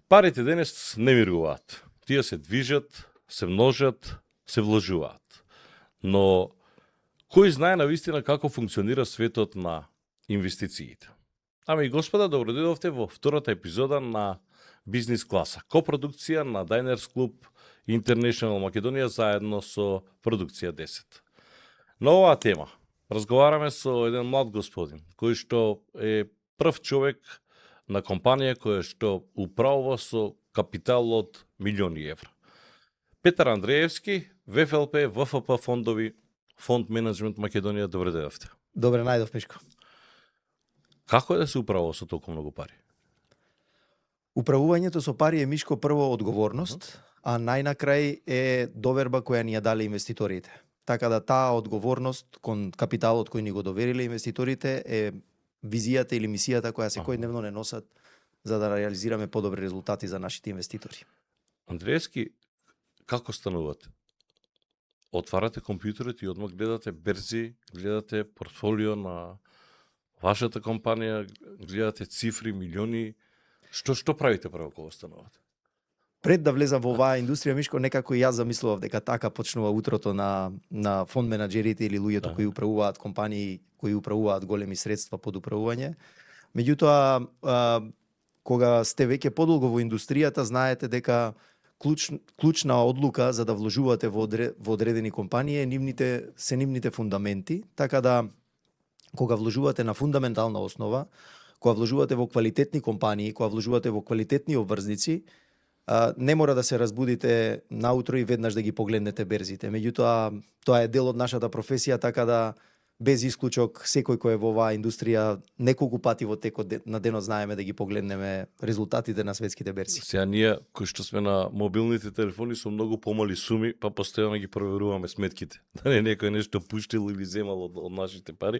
Парите денес не мируваат. Тие се движат, се множат, се вложуваат. Но кој знае навистина како функционира светот на инвестициите? Ами и господа, добродојдовте во втората епизода на Бизнес класа, копродукција на Diners Club International Македонија заедно со продукција 10. На оваа тема разговараме со еден млад господин кој што е прв човек на компанија која што управува со капитал од милиони евра. Петар Андреевски, ВФЛП, ВФП фондови, Фонд менеджмент Македонија, добре дојдовте. Добре најдов, Мишко. Како е да се управува со толку многу пари? Управувањето со пари е, Мишко, прво одговорност, а најнакрај е доверба која ни ја дале инвеститорите. Така да таа одговорност кон капиталот кој ни го довериле инвеститорите е визијата или мисијата која секојдневно не носат за да реализираме подобри резултати за нашите инвеститори. Андреевски, како станувате? Отварате компјутерот и одмак гледате берзи, гледате портфолио на вашата компанија, гледате цифри, милиони. Што правите прво кога станувате? Пред да влезам во оваа индустрија, Мишко, некако и јас замислував дека така почнува утрото на фонд менаџерите или луѓето кои управуваат компании, кои управуваат големи средства под управување. Меѓутоа, кога сте веќе подолго во индустријата, знаете дека клучна одлука за да вложувате во одредени компании се нивните фундаменти, така да кога вложувате на фундаментална основа, кога вложувате во квалитетни компании, кога вложувате во квалитетни обврзници, не мора да се разбудите наутро и веднаш да ги погледнете берзите. Меѓутоа, тоа е дел од нашата професија, така да без исклучок секој кој е во оваа индустрија неколку пати во текот на денот знаеме да ги погледнеме резултатите на светските берзи. Сега ние кои што сме на мобилните телефони со многу помали суми, па постојано ги проверуваме сметките. Да не некој нешто пуштил или земал од нашите пари.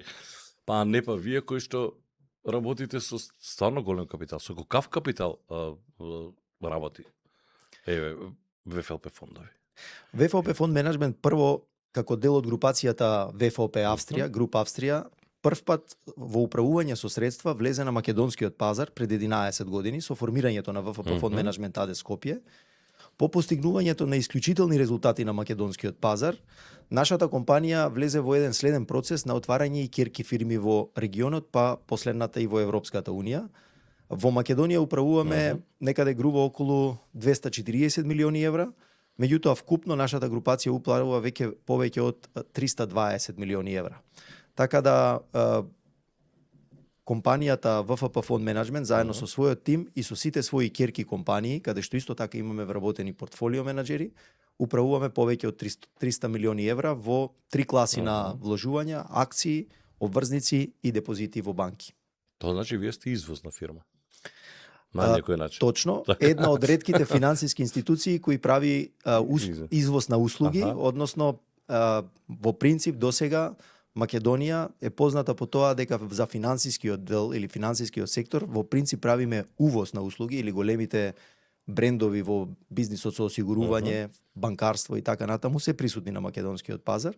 Па не па вие кои што работите со стварно голем капитал, со какав капитал работи? ВФЛП фондови. ВФЛП фонд менеджмент прво како дел од групацијата ВФЛП Австрија, Груп Австрија, прв пат во управување со средства влезе на македонскиот пазар пред 11 години со формирањето на ВФП фонд менеджмент АД Скопје. По постигнувањето на исклучителни резултати на македонскиот пазар, нашата компанија влезе во еден следен процес на отварање и ќерки фирми во регионот, па последната и во Европската унија. Во Македонија управуваме некаде грубо околу 240 милиони евра, меѓутоа вкупно нашата групација управува веќе повеќе од 320 милиони евра. Така да компанијата ВФП фонд менеджмент заедно со својот тим и со сите своји ќерки компании, каде што исто така имаме вработени портфолио менаџери, управуваме повеќе од 300 милиони евра во три класи на вложувања, акции, обврзници и депозити во банки. Тоа значи вие сте извозна фирма. На некој начин. Точно, една од ретките финансиски институции кои прави извоз на услуги, односно во принцип досега Македонија е позната по тоа дека за финансискиот дел или финансискиот сектор во принцип правиме увоз на услуги или големите брендови во бизнисот со осигурување, банкарство и така натаму се присутни на македонскиот пазар.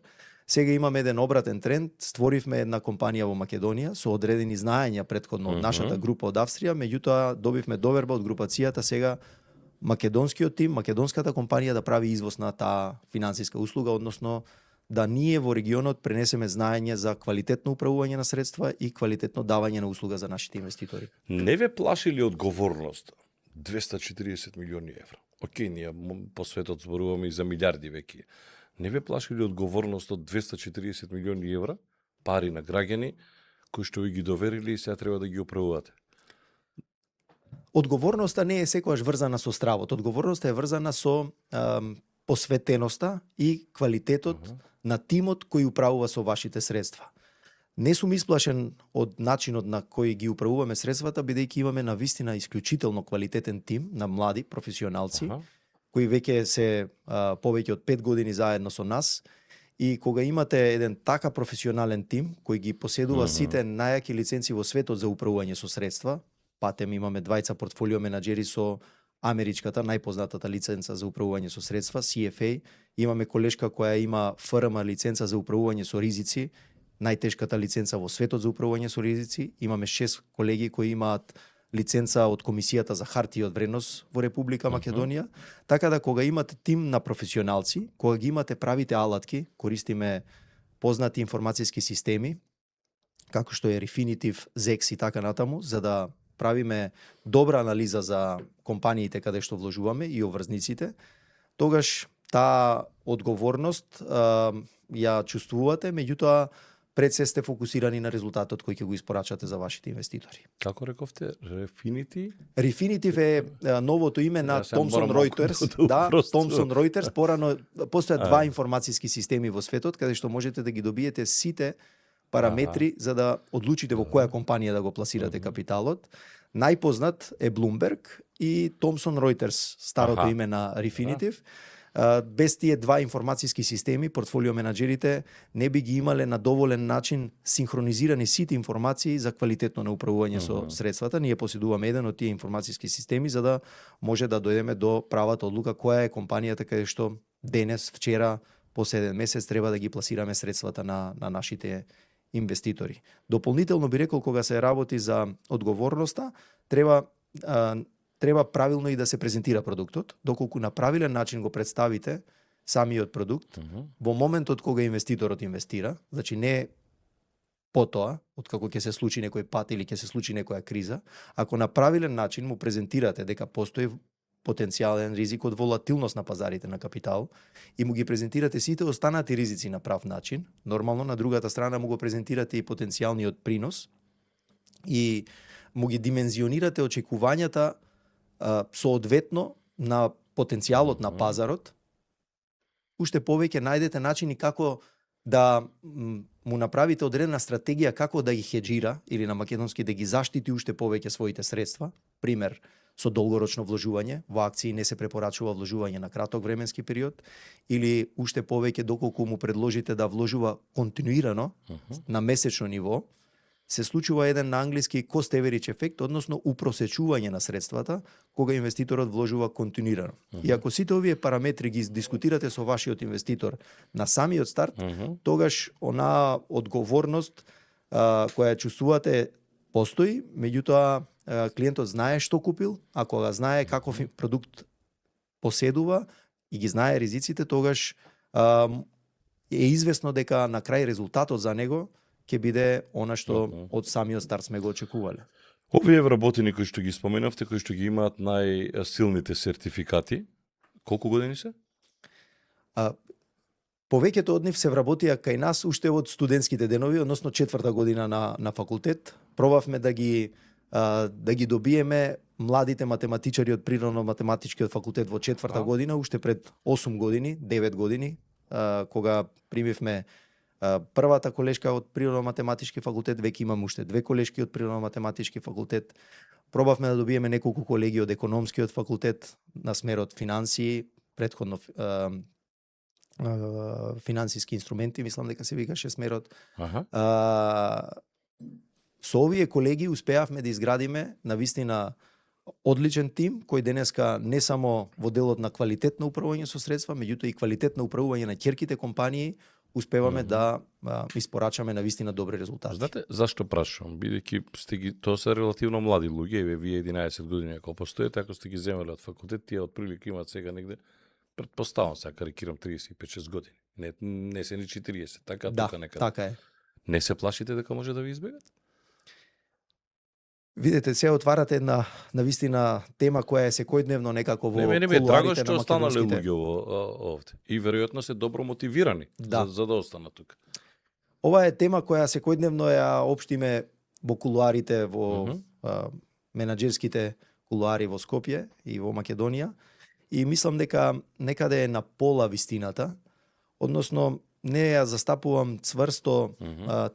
Сега имаме еден обратен тренд, створивме една компанија во Македонија со одредени знаења претходно од нашата група од Австрија, меѓутоа добивме доверба од групацијата сега македонскиот тим, македонската компанија да прави извоз на таа финансиска услуга, односно да ние во регионот пренесеме знаење за квалитетно управување на средства и квалитетно давање на услуга за нашите инвеститори. Не ве плаши ли одговорност? 240 милиони евра. Океј, ние по светот зборуваме и за милиарди веќе. Не ве плаши ли одговорност од 240 милиони евра, пари на граѓани, кои што ви ги доверили и сега треба да ги управувате? Одговорноста не е секогаш врзана со стравот. Одговорноста е врзана со посветеноста и квалитетот на тимот кој управува со вашите средства. Не сум исплашен од начинот на кој ги управуваме средствата, бидејќи имаме навистина исклучително квалитетен тим на млади професионалци, кои веќе се повеќе од 5 години заедно со нас. И кога имате еден така професионален тим, кој ги поседува сите најаки лиценци во светот за управување со средства, патем имаме двајца портфолио менаџери со америчката, најпознатата лиценца за управување со средства, CFA, имаме колешка која има ФРМ лиценца за управување со ризици, најтешката лиценца во светот за управување со ризици, имаме 6 колеги кои имаат лиценца од Комисијата за хартија од вредност во Република Македонија, така да кога имате тим на професионалци, кога ги имате правите алатки, користиме познати информацијски системи, како што е Refinitiv, ZEX и така натаму, за да правиме добра анализа за компаниите каде што вложуваме и обврзниците, тогаш таа одговорност ја чувствувате, меѓутоа пред се сте фокусирани на резултатот кој ќе го испорачате за вашите инвеститори. Како рековте? Refinitiv е новото име на Thomson Reuters. Да, Thomson Reuters. Порано постојат два информацијски системи во светот каде што можете да ги добиете сите параметри за да одлучите во која компанија да го пласирате капиталот. Најпознат е Bloomberg и Thomson Reuters, старото име на Refinitiv. Без тие два информацијски системи, портфолио менаџерите не би ги имале на доволен начин синхронизирани сите информации за квалитетно на управување со средствата. Ние поседуваме еден од тие информацијски системи за да може да дојдеме до правата одлука која е компанијата каде што денес, вчера, после еден месец треба да ги пласираме средствата на нашите инвеститори. Дополнително би рекол, кога се работи за одговорноста, треба правилно и да се презентира продуктот, доколку на правилен начин го представите самиот продукт, во моментот кога инвеститорот инвестира, значи не потоа, откако ќе се случи некој пат или ќе се случи некоја криза, ако на правилен начин му презентирате дека постои потенцијален ризик од волатилност на пазарите на капитал и му ги презентирате сите останати ризици на прав начин, нормално на другата страна му го презентирате и потенцијалниот принос и му ги димензионирате очекувањата соодветно на потенцијалот на пазарот, уште повеќе најдете начини како да му направите одредена стратегија како да ги хеджира или на македонски да ги заштити уште повеќе своите средства. Пример, со долгорочно вложување, во акции не се препорачува вложување на краток временски период или уште повеќе доколку му предложите да вложува континуирано на месечно ниво, се случува еден на англиски cost average ефект, односно упросечување на средствата кога инвеститорот вложува континуирано. И ако сите овие параметри ги дискутирате со вашиот инвеститор на самиот старт, тогаш онаа одговорност која чувствувате постои, меѓутоа клиентот знае што купил, ако го знае каков продукт поседува и ги знае ризиците, тогаш е известно дека на крај резултатот за него ќе биде она што од самиот старт сме го очекувале. Овие вработени кои што ги споменавте, кои што ги имаат најсилните сертификати, колку години се? Повеќето од нив се вработија кај нас уште од студентските денови, односно 4-та година на факултет. Пробавме да ги добиеме младите математичари од природно-математичкиот факултет во 4-та година, уште пред 8 години, 9 години, кога примивме првата колешка од природно-математички факултет, веќе имам уште 2 колешки од природно-математички факултет. Пробавме да добиеме неколку колеги од економскиот факултет на смерот финансии, претходно финансиски инструменти, мислам дека се викаше смерот. Со овие колеги успеавме да изградиме навистина одличен тим кој денеска не само во делот на квалитетно управување со средства, меѓутоа и квалитетно управување на ќерките компании успеваме да испорачаме навистина добри резултати. Знаете зашто прашувам? Бидејќи тоа се релативно млади луѓе, вие 11 години ако постоите, ако сте ги земеле од факултет, тие отприлика имаат сега негде, претпоставам сега карикирам 35-6 години. Не се ни 40, така да, тука некаде. Така е. Не се плашите дека може да ви избегат? Видете, се отварате една навистина тема која е секојдневно некако во кулуарите на македонските. Драго што останале луѓе овде и веројатно се добро мотивирани за да останат тука. Ова е тема која секојдневно ја општиме во кулуарите, во менаџерските кулуари во Скопје и во Македонија и мислам дека некаде е на пола вистината, односно не ја застапувам цврсто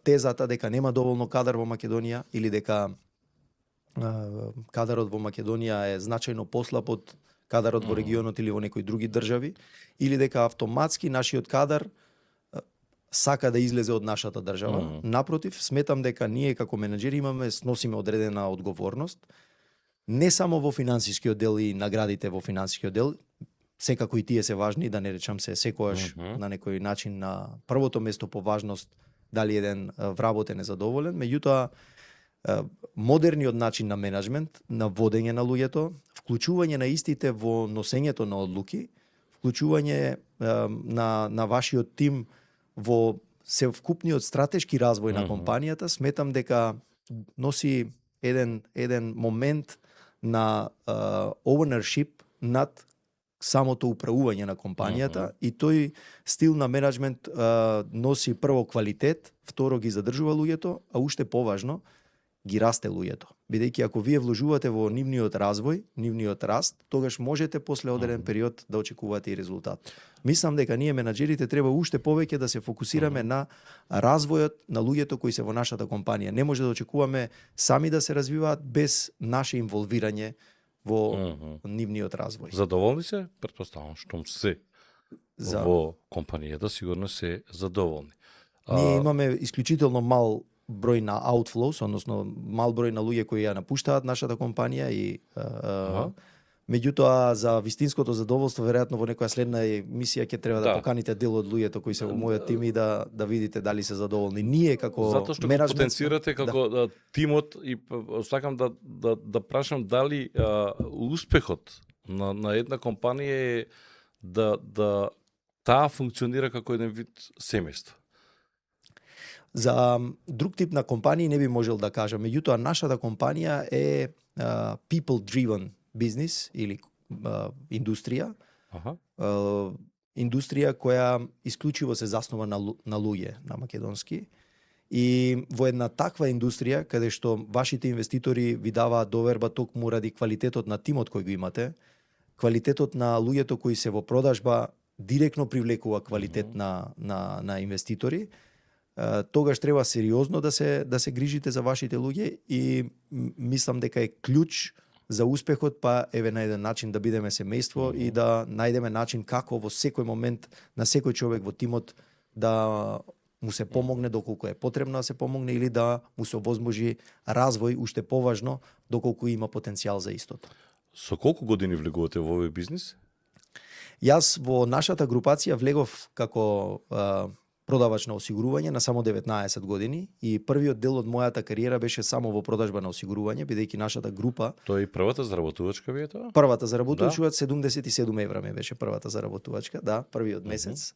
тезата дека нема доволно кадар во Македонија или дека кадарот во Македонија е значајно послаб од кадарот во регионот или во некои други држави, или дека автоматски нашиот кадар сака да излезе од нашата држава. Напротив, сметам дека ние како менаџери сносиме одредена одговорност, не само во финансискиот дел и наградите во финансискиот дел, секако и тие се важни, да не речам се секојаш на некој начин на првото место по важност дали еден вработен е задоволен, меѓутоа модерниот начин на менеджмент, на водење на луѓето, вклучување на истите во носењето на одлуки, вклучување на вашиот тим во севкупниот стратешки развој на компанијата, сметам дека носи еден момент на ownership над самото управување на компанијата и тој стил на менеджмент носи прво квалитет, второ ги задржува луѓето, а уште поважно ги расте луѓето. Бидејќи ако вие вложувате во нивниот развој, нивниот раст, тогаш можете после одреден период да очекувате и резултат. Мислам дека ние менаџерите треба уште повеќе да се фокусираме на развојот на луѓето кои се во нашата компанија. Не може да очекуваме сами да се развиваат без наше инволвирање во нивниот развој. Задоволни се? Претпоставувам штом се во компанијата сигурно се задоволни. Ние имаме исклучително мал број на outflows, односно мал број на луѓе кои ја напуштаат нашата компанија и меѓутоа за вистинското задоволство веројатно во некоја следна емисија ќе треба да поканите дел од луѓето кои се во мојот тим и да видите дали се задоволни. Ние како затоа што потенцирате како тимот и сакам да прашам дали успехот на една компанија е да таа функционира како еден вид семејство. За друг тип на компании не би можел да кажам, меѓутоа нашата компанија е people driven бизнис или индустрија. Индустрија која исклучиво се заснова на луѓе на македонски. И во една таква индустрија каде што вашите инвеститори ви даваат доверба токму ради квалитетот на тимот кој го имате, квалитетот на луѓето кои се во продажба директно привлекува квалитет на инвеститори, тогаш треба сериозно да се грижите за вашите луѓе и мислам дека е клjuč за успехот, па еве на еден начин да бидеме семејство и да најдеме начин како во секој момент на секој човек во тимот да му се помогне доколку е потребно да се помогне или да му се овозможи развој уште поважно доколку има потенцијал за истото. Со колку години влегувате во овој бизнис? Јас во нашата групација влегов како продавач на осигурување на само 19 години и првиот дел од мојата кариера беше само во продажба на осигурување, бидејќи нашата група... Тоа е првата заработувачка ви е тоа? Првата заработувачка, 77 евра ми беше првата заработувачка, да, првиот месец.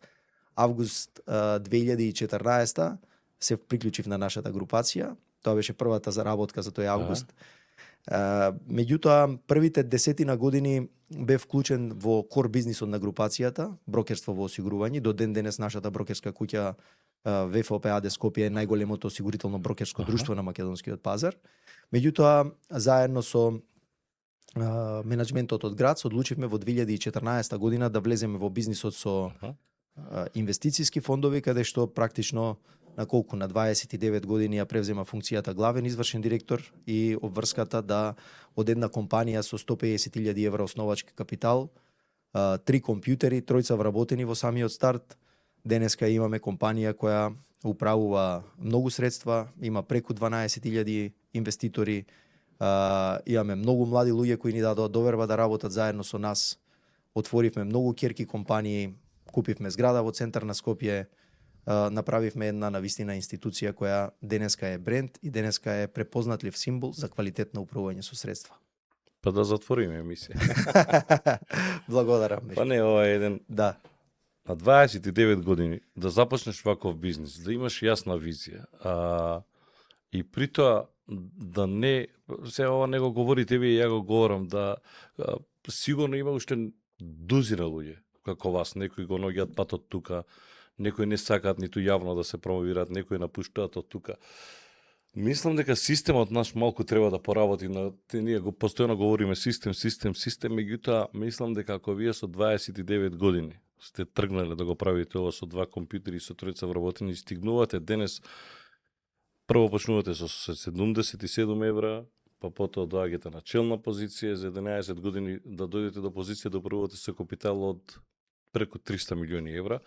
Август 2014 се приклучив на нашата групација, тоа беше првата заработка за тој август. Меѓутоа, првите 10 години бев вклучен во кор бизнисот на групацијата, брокерство во осигурување. До ден денес нашата брокерска куќа ВФОП АД Скопје е најголемото осигурително брокерско друштво на македонскиот пазар. Меѓутоа, заедно со менеджментот од град се одлучивме во 2014 година да влеземе во бизнисот со инвестициски фондови, каде што практично на 29 години ја превзема функцијата главен извршен директор и обврската да од една компанија со 150.000 евра основачки капитал, 3 компјутери, тројца вработени во самиот старт. Денеска имаме компанија која управува многу средства, има преку 12.000 инвеститори, имаме многу млади луѓе кои ни дадоа доверба да работат заедно со нас. Отворивме многу ќерки компании, купивме зграда во центар на Скопје, направивме една навистина институција која денеска е бренд и денеска е препознатлив символ за квалитет на управување со средства. Па да затвориме емисија. Благодарам. Па не, ова е еден... Да. На 29 години да започнеш ваков бизнис, да имаш јасна визија, и при тоа да не... Се ова не го говорите ви, ја го говорам, да сигурно има уште дузина луѓе како вас, некои го наоѓаат патот тука, некои не сакаат ниту јавно да се промовираат, некои напуштаат од тука. Мислам дека системот наш малку треба да поработи на ние го постојано говориме систем, меѓутоа мислам дека ако вие со 29 години сте тргнале да го правите ова со 2 компјутери и со тројца вработени, стигнувате денес, прво почнувате со 77 евра, па потоа доаѓате на челна позиција, за 11 години да дојдете до позиција да управувате со капитал од преку 300 милиони евра.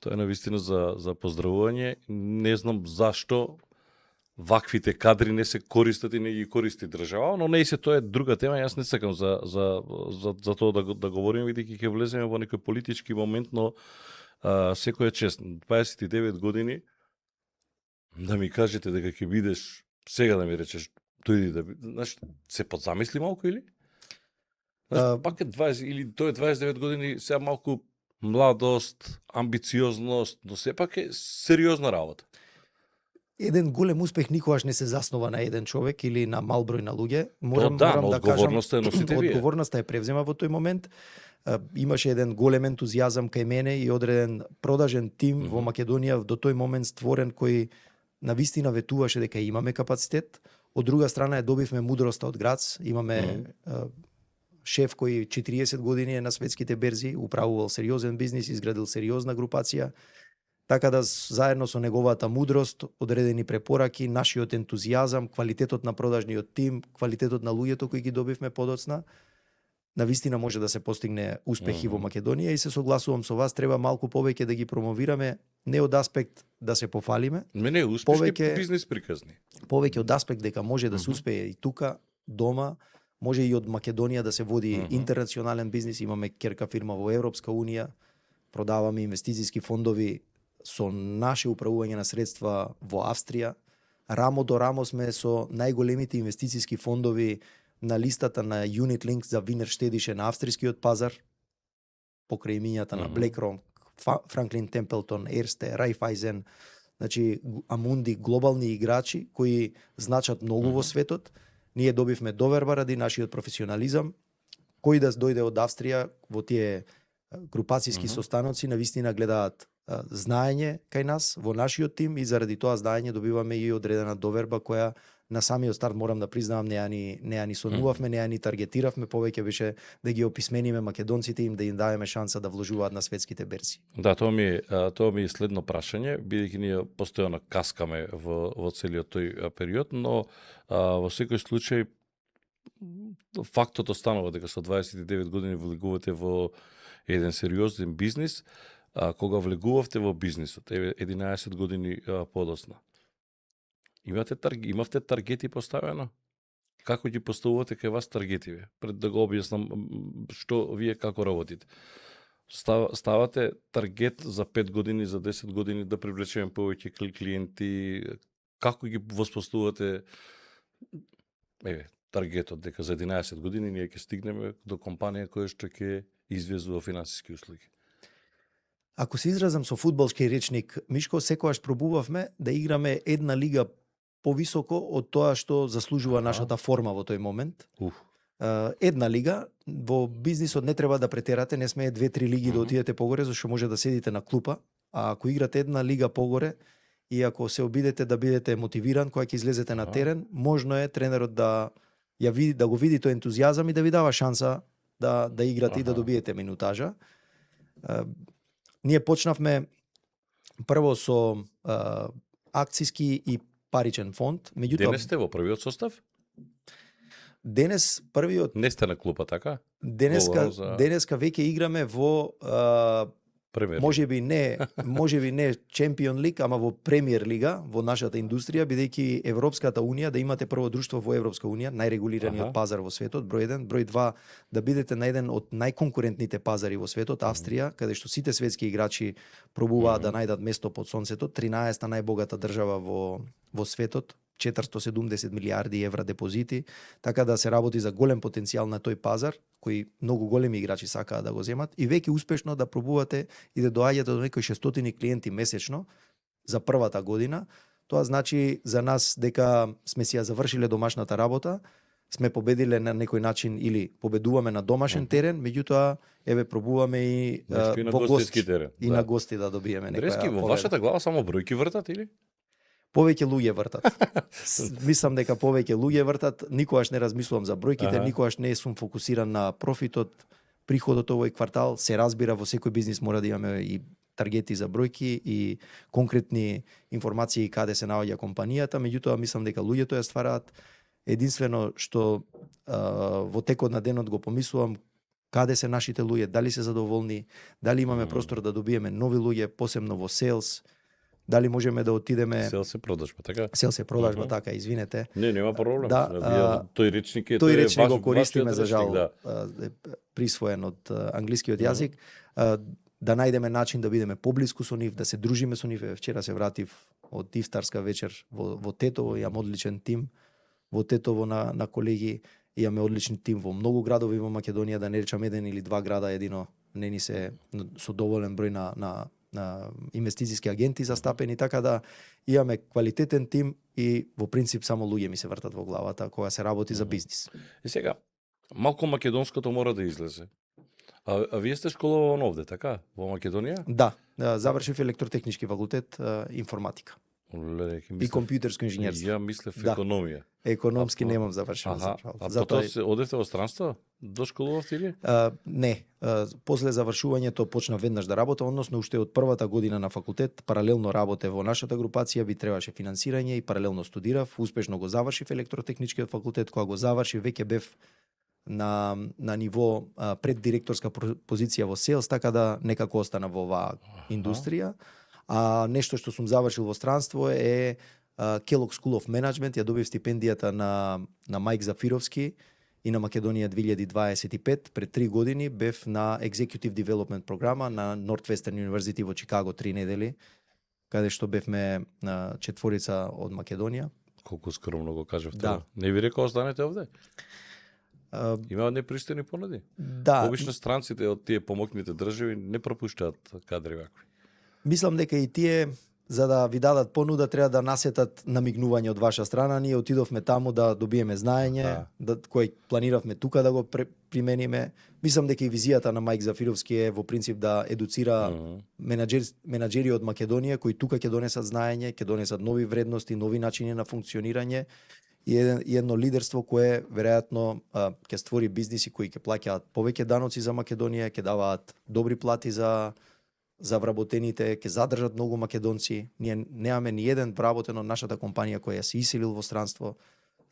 Тоа е навистина за поздравување. Не знам зашто ваквите кадри не се користат и не ги користи држава, но не и се тоа е друга тема. Јас не сакам за тоа да говорим, бидејќи ќе влеземе во некој политички момент, но секој е честен. 29 години да ми кажете дека ќе бидеш, сега да ми речеш, Тој да знаеш, се подзамисли малку или? Знаеш, пак е 20 или тој е 29 години, сега малку младост, амбициозност, но сепак е сериозна работа. Еден голем успех никогаш не се заснова на еден човек или на мал број на луѓе. Но одговорноста е носите вие. Одговорноста е превзема во тој момент. Имаше еден голем ентузијазам кај мене и одреден продажен тим во Македонија до тој момент створен кој навистина ветуваше дека имаме капацитет. Од друга страна добивме мудроста од Грац, имаме шеф кој 40 години е на светските берзи, управувал сериозен бизнис, изградил сериозна групација. Така да заедно со неговата мудрост, одредени препораки, нашиот ентузијазам, квалитетот на продажниот тим, квалитетот на луѓето кои ги добивме подоцна, навистина може да се постигне успехи во Македонија и се согласувам со вас, треба малку повеќе да ги промовираме, не од аспект да се пофалиме. Не, успешни бизнис приказни. Повеќе од аспект дека може да се успее и тука, дома, може и од Македонија да се води интернационален бизнис, имаме керка фирма во Европска унија, продаваме инвестициски фондови со наше управување на средства во Австрија. Рамо до рамо сме со најголемите инвестициски фондови на листата на Unit Link за Винер Штедише на австрискиот пазар, покрај имињата на BlackRock, Franklin Templeton, Erste, Raiffeisen, значи Amundi, глобални играчи кои значат многу во светот. Ние добивме доверба ради нашиот професионализам, кој да дојде од Австрија во тие групацијски состаноци, навистина гледаат знаење кај нас, во нашиот тим и заради тоа знаење добиваме и одредена доверба која на самиот старт морам да признавам не ја ни сонувавме, не ја ни таргетиравме, повеќе беше да ги описмениме македонците им да им даваме шанса да вложуваат на светските берзи. Да, тоа ми е следно прашање, бидејќи ние постојано каскаме во целиот тој период, но во секој случај фактот останува дека со 29 години влегувате во еден сериозен бизнис, кога влегувавте во бизнисот, 11 години подоцна. Имавте таргети поставено? Како ги поставувате кај вас таргетиве? Пред да го објаснам што вие како работите. Ставате таргет за 5 години, за 10 години да привлечеме повеќе клиенти. Како ги воспоставувате таргетот дека за 11 години ние ќе стигнеме до компанија која што ќе извезува финансиски услуги? Ако се изразам со фудбалски речник, Мишко, секогаш пробувавме да играме една лига повисоко од тоа што заслужува нашата форма во тој момент. Една лига, во бизнисот не треба да претерате, не смее 2-3 лиги да отидете погоре, зашто може да седите на клупа, а ако играте една лига погоре и ако се обидете да бидете мотивиран кога ќе излезете на терен, можно е тренерот да го види тој ентузијазам и да ви дава шанса да играте и да добиете минутажа. Ние почнавме прво со акциски и паричен фонд. Денес сте во првиот состав? Денес првиот... Не сте на клупа, така? Денеска веќе играме во... Може би не Champion League, ама во Премиер лига, во нашата индустрија, бидејќи Европската унија, да имате прво друштво во Европска унија, најрегулираниот пазар во светот, број 1, број 2, да бидете на еден од најконкурентните пазари во светот, Австрија, каде што сите светски играчи пробуваат да најдат место под сонцето, 13-та најбогата држава во светот, 470 милиарди евра депозити, така да се работи за голем потенцијал на тој пазар, кои многу големи играчи сакаат да го земат и веќе успешно да пробувате и да доаѓате до некои 600 клиенти месечно за првата година. Тоа значи за нас дека сме си ја завршиле домашната работа, сме победиле на некој начин или победуваме на домашен терен, меѓутоа еве пробуваме и во гости терен. И на гости да добиеме некоја. Дрески, во вашата глава само бројки вртат или? Повеќе луѓе вртат. Мислам дека повеќе луѓе вртат, никогаш не размислувам за бројките, никогаш не сум фокусиран на профитот, приходот овој квартал, се разбира во секој бизнис мора да имаме и таргети за бројки и конкретни информации каде се наоѓа компанијата, меѓутоа мислам дека луѓето ја ствараат. Единствено што во текот на денот го помислувам каде се нашите луѓе, дали се задоволни, дали имаме простор да добиеме нови луѓе, посебно во селс, дали можеме да отидеме... Сел се продажба, така? Сел се продажба, така, извинете. Не, нема проблем. Да, тој речник е... Тој речник го користиме, за жал, присвоен од англискиот јазик. Да најдеме начин да бидеме поблиску со нив, да се дружиме со нив. Вчера се вратив од ифтарска вечер во Тетово, имам одличен тим. во Тетово на колеги, имаме одличен тим во многу градови во Македонија, да не речам еден или два града едино не ни се со доволен број на инвестициски агенти застапени, така да имаме квалитетен тим и во принцип само луѓе ми се вртат во главата кога се работи за бизнис. И сега, малку македонското мора да излезе. А вие сте школуван овде, така? Во Македонија? Да, завршив електротехнички факултет, информатика Леле, и компјутерско инженерство. Ја мислев Да. економија. Економски немам завршено. Аха, а Затоа потоа се одевте во странство? Дошколувавте или? не, после завршувањето почна веднаш да работам, односно уште од првата година на факултет паралелно работев во нашата групација, би требаше финансирање и паралелно студирав, успешно го завршив електротехничкиот факултет, кога го завршив веќе бев на ниво преддиректорска позиција во селс, така да некако остана во оваа индустрија. А нешто што сум завршил во странство е Kellogg School of Management, ја добив стипендијата на Мајк Зафировски и на Македонија 2025, пред 3 години бев на Executive Development програма на Northwestern University во Чикаго 3 недели, каде што бевме на четворица од Македонија. Колку скромно го кажавте. Да. Не ви рекол останете овде? Има непристојни понуди. Да, Обично странците од тие помокните држави не пропуштаат кадри вакви. мислам дека и тие, за да ви дадат понуда, треба да насетат намигнување од ваша страна. Ние отидовме таму да добиеме знаење, кој планиравме тука да го примениме. Мислам дека и визијата на Мајк Зафировски е во принцип да едуцира менаџери од Македонија кои тука ќе донесат знаење, ќе донесат нови вредности, нови начини на функционирање и едно лидерство кое веројатно ќе створи бизниси кои ќе плаќаат повеќе даноци за Македонија, ќе даваат добри плати за вработените, ќе задржат многу македонци. Ние немаме ни еден вработен од нашата компанија која се иселил во странство.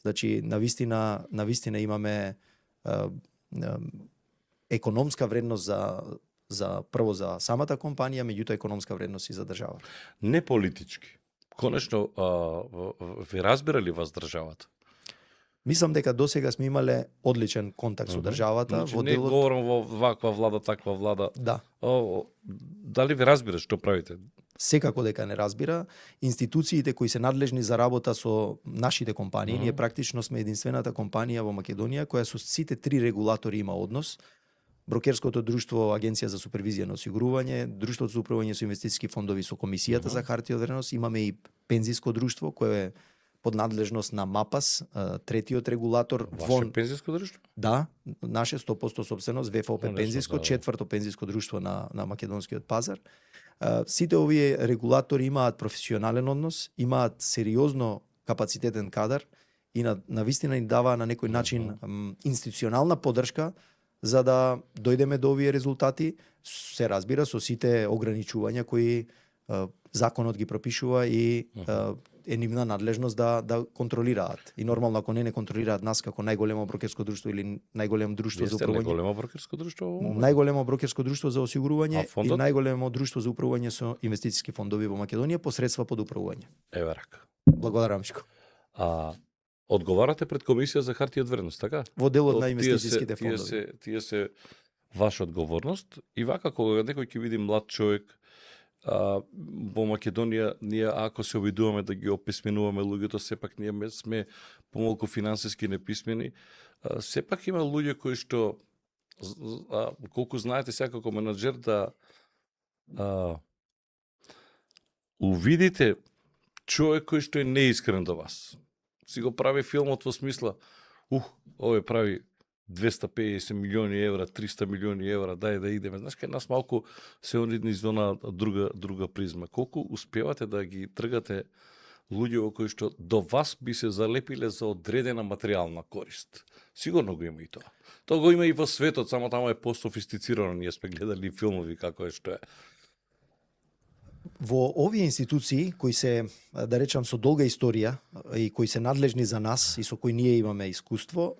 Значи, навистина имаме економска вредност за прво за самата компанија, меѓутоа економска вредност и за државата. Не политички. Конечно, ви разбирали вас државата? Мислам дека досега сме имале одличен контакт со државата. Значи, Во не делот... говорам во ваква влада, таква влада. Да. Дали ви разбираш што правите? Секако дека не разбира. Институциите кои се надлежни за работа со нашите компании, ние практично сме единствената компанија во Македонија која со сите 3 регулатори има однос. Брокерското друштво, Агенција за супервизија на осигурување, Друштвото за управување со инвестициски фондови со Комисијата за хартија од вредност, имаме и пензиско друштво кое е под надлежност на МАПАС, третиот регулатор. Ваше пензиско друштво? Да, наше 100% собственост, ВФОП пензиско, да. четврто пензиско друштво на македонскиот пазар. Сите овие регулатори имаат професионален однос, имаат сериозно капацитетен кадар и на вистина ни дава на некој начин институционална поддршка за да дојдеме до овие резултати, се разбира со сите ограничувања кои законот ги пропишува и е нивна надлежност да контролираат. И нормално ако не контролираат нас како најголемо брокерско друштво или најголемо друштво за управување. Најголемо брокерско друштво? Најголемо брокерско друштво за осигурување и фондот? најголемо друштво за управување со инвестициски фондови во Македонија по средства под управување. Еве рака. Благодарам, Мишко. Одговарате пред Комисија за хартија од вредност, така? Во делот на инвестициските фондови. Тие се ваша одговорност и вака кога некој ќе види млад човек во Македонија, ние ако се обидуваме да ги описменуваме луѓето, сепак ние сме помалку финансиски неписмени. Сепак има луѓе кои што колку знаете сега како менаџер да увидите човек кој што е неискрен до вас. Си го прави филмот во смисла, овој прави 250 милиони евра, 300 милиони евра, дај да идеме. Знаеш, кај нас малку се одни извона друга призма. Колку успевате да ги тргате луѓе во кои што до вас би се залепиле за одредена материјална корист? Сигурно го има и тоа. Тоа го има и во светот, само таму е пософистицирано. Ние сме гледали филмови како е што е. Во овие институции кои се, да речам, со долга историја и кои се надлежни за нас и со кои ние имаме искуство,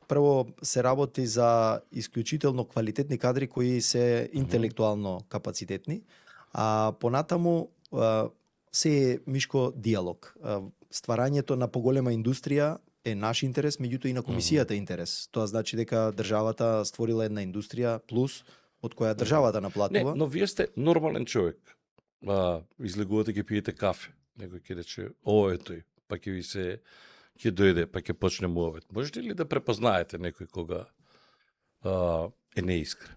прво се работи за исклучително квалитетни кадри кои се интелектуално капацитетни, а понатаму се е, Мишко, диалог. Стварањето на поголема индустрија е наш интерес, меѓутоа и на комисијата интерес. Тоа значи дека државата створила една индустрија плюс од која државата наплатува. Не, но вие сте нормален човек. Излегувате ќе пиете кафе. Некој ќе рече, ово е тој, па ќе ќе дојде па ќе почне муавет. Можете ли да препознаете некој кога е неискрен?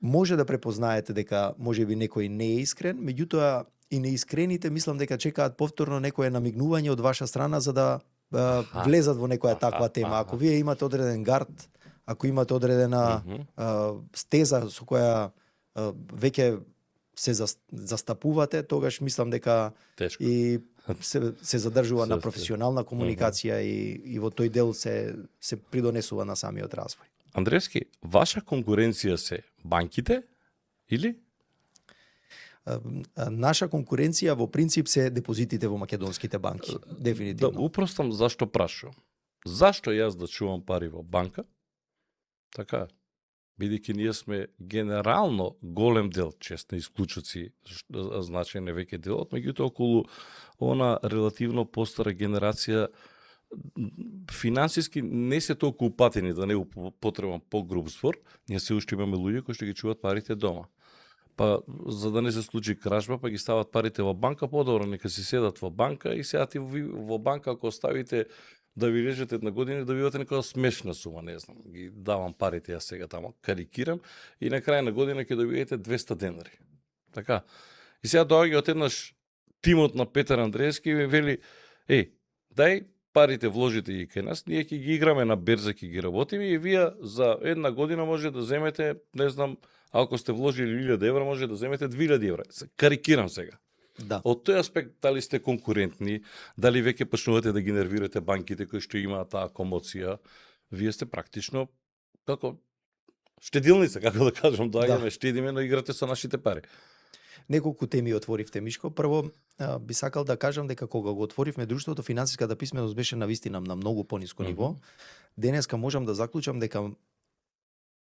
Може да препознаете дека можеби некој не е искрен, меѓутоа и неискрените мислам дека чекаат повторно некое намигнување од ваша страна за да влезат во некоја таква тема. Ако вие имате одреден гард, ако имате одредена стеза со која веќе се застапувате, тогаш мислам дека Тешко. и се задржува на професионална комуникација и во тој дел се придонесува на самиот развој. Андреевски, ваша конкуренција се банките или? Наша конкуренција во принцип се депозитите во македонските банки. Дефинитивно. Да упростам зашто прашувам. Зашто јас да чувам пари во банка? Така, бидејќи ние сме генерално голем дел, честни исклучоци, значајне веќе делот, меѓутоа околу она релативно постара генерација финансиски не се толку упатени, да не потребам погруб збор, ние се уште имаме луѓе кои што ги чуваат парите дома. Па за да не се случи кражба, па ги стават парите во банка, подобро нека си седат во банка и сега ти во банка ако оставите да ви лежат една година, добивате некоја смешна сума, не знам, ги давам парите јас сега тамо, карикирам и на крај на година ќе добиете 200 денари. Така. И сега доаѓа одеднаш тимот на Петар Андреевски и ми вели, дај парите вложите и кај нас, ние ќе ги играме на берза, ќе ги работиме и вие за една година може да земете, не знам, ако сте вложили 1000 евра, може да земете 2000 евра. Карикирам сега. Да. Од тој аспект, дали сте конкурентни, дали веќе почнувате да ги нервирате банките кои што имаат таа комоција, вие сте практично како штедилница, како да кажам, доаѓаме, штедиме, но играте со нашите пари. Неколку теми отворивте, Мишко. Прво, би сакал да кажам дека кога го отворивме друштвото, финансиската писменост беше навистина на многу пониско ниво. Денеска можам да заклучам дека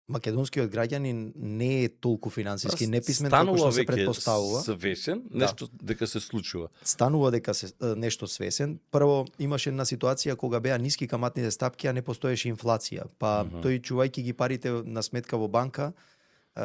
македонскиот граѓанин не е толку финансиски неписмен како што се предпоставува. Станува веќе свесен, нешто дека се случува. Станува дека се нешто свесен. Прво имаше една ситуација кога беа ниски каматните стапки, а не постоеше инфлација. Па тој чувајќи ги парите на сметка во банка,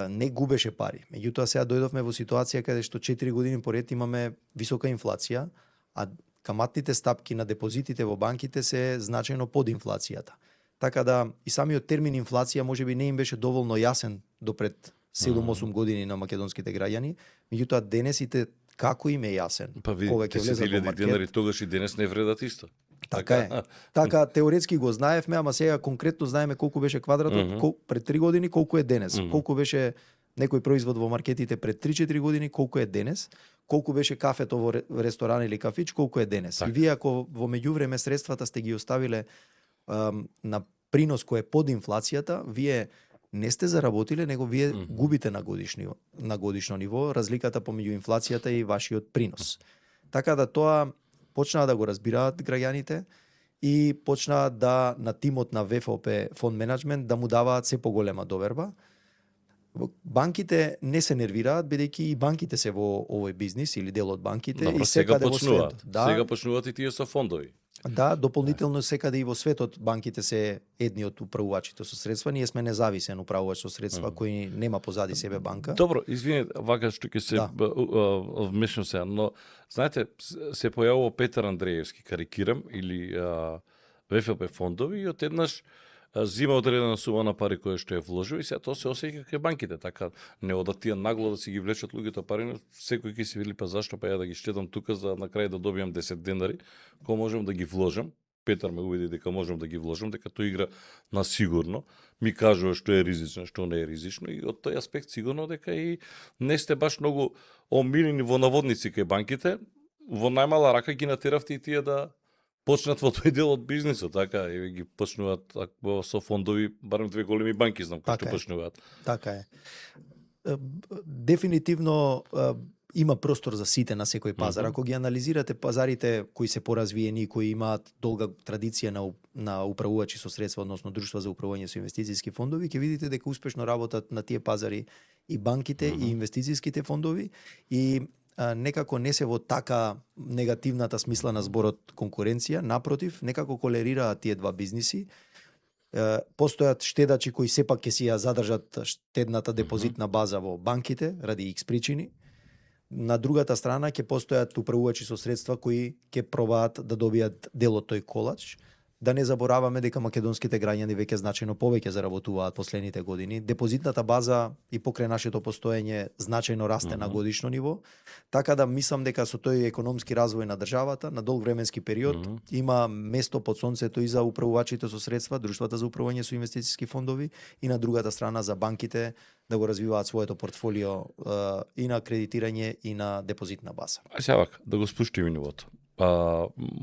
не губеше пари. Меѓутоа сега дојдовме во ситуација каде што 4 години поред имаме висока инфлација, а каматните стапки на депозитите во банките се значајно под инфлацијата. Така да и самиот термин инфлација можеби не им беше доволно јасен до пред 7-8 години на македонските граѓани, меѓутоа денесите како им е јасен. Па ви, кога ќе влезат во маркет. денари тогаш и денес не вредат исто. Така е. Така теоретски го знаевме, ама сега конкретно знаеме колку беше квадратот пред 3 години, колку е денес. Колку беше некој производ во маркетите пред 3-4 години, колку е денес. Колку беше кафето во ресторан или кафич, колку е денес. Так. И вие ако во меѓувреме средствата сте ги оставиле на принос кој е под инфлацијата, вие не сте заработиле, него вие губите на годишно ниво разликата помеѓу инфлацијата и вашиот принос. Така да тоа почнаа да го разбираат граѓаните и почнаа да на тимот на ВФОП фонд менеджмент да му даваат се поголема доверба. Банките не се нервираат, бидејќи и банките се во овој бизнис или дел од банките. Добро, и сега секаде во почнуваат. светот. Да, Сега почнуваат и тие со фондови. да, дополнително секаде и во светот банките се едни од управувачите со средства. Ние сме независен управувач со средства кој нема позади себе банка. Добро, извини, вака што ќе се вмешам сега, но знаете, се појавува Петар Андреевски, карикирам, или ВФП фондови и одеднаш зима одредена сума на пари која што е вложил и сега тоа се осеќа кај банките, така не одат тие нагло да си ги влечат луѓето пари, но секој ќе си вели па зашто па ја да ги штедам тука за на крај да добијам 10 денари, кога можам да ги вложам. Петар ме убеди дека можам да ги вложам, дека тој игра на сигурно, ми кажува што е ризично, што не е ризично и од тој аспект сигурно дека и не сте баш многу омилени во наводници кај банките, во најмала рака ги натеравте и тие да почнат во тој дел од бизнисот, така и ги почнуваат со фондови, барем 2 големи банки знам кои што почнуваат. Така е. Дефинитивно има простор за сите на секој пазар. Ако ги анализирате пазарите кои се поразвиени, кои имаат долга традиција на управувачи со средства, односно друштва за управување со инвестициски фондови, ќе видите дека успешно работат на тие пазари и банките и инвестициските фондови и некако не се во така негативната смисла на зборот конкуренција, напротив, некако колерираат тие два бизниси. Постојат штедачи кои сепак ќе си ја задржат штедната депозитна база во банките ради X причини. на другата страна ќе постојат управувачи со средства кои ќе пробаат да добијат дел од тој колач. Да не забораваме дека македонските граѓани веќе значајно повеќе заработуваат последните години. Депозитната база и покрај нашето постоење значајно расте на годишно ниво, така да мислам дека со тој економски развој на државата на долг временски период има место под сонцето и за управувачите со средства, друштвата за управување со инвестициски фондови и на другата страна за банките да го развиваат своето портфолио и на кредитирање и на депозитна база. Сега да го спуштиме нивото.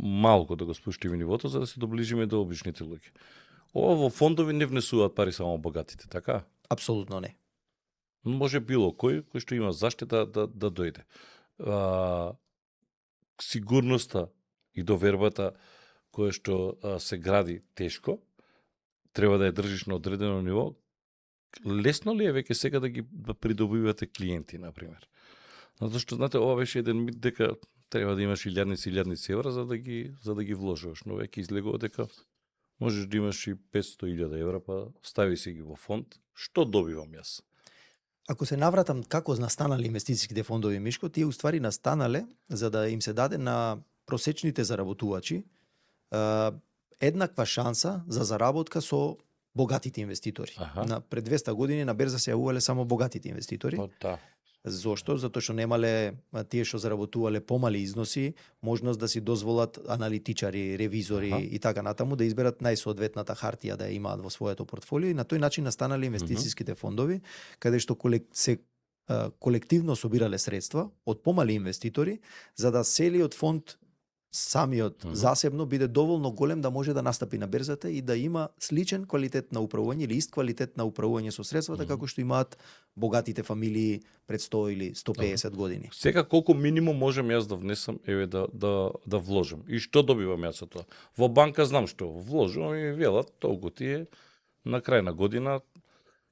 Малку да го спуштиме нивото за да се доближиме до обичните луѓе. Ова во фондови не внесуваат пари само богатите, така? Апсолутно не. Може било кој што има заштита да дојде. Сигурноста и довербата која што се гради тешко, треба да ја држиш на одредено ниво. Лесно ли е веќе сега да придобивате клиенти, например? Затоа што, знаете, ова беше еден мит дека треба да имаш илјадници евра за да ги вложуваш, но веќе излегува дека можеш да имаш и 500.000 евра, па стави си ги во фонд. Што добивам јас? Ако се навратам како настанале инвестициските фондови, Мишко, тие уствари настанале за да им се даде на просечните заработувачи еднаква шанса за заработка со богатите инвеститори. Пред 200 години на берза се јавувале само богатите инвеститори. Зошто? Затоа што немале тие што заработувале помали износи, можност да си дозволат аналитичари, ревизори и така натаму да изберат најсоодветната хартија да ја имаат во своето портфолио и на тој начин настанале инвестициските фондови, каде што колективно собирале средства од помали инвеститори за да целиот фонд самиот засебно биде доволно голем да може да настапи на берзата и да има сличен квалитет на управување или ист квалитет на управување со средствата како што имаат богатите фамилии пред 100 или 150 години. Сега колку минимум можам јас да внесам, да вложам? И што добивам јас од тоа? Во банка знам што вложувам и велат толку ти е на крај на година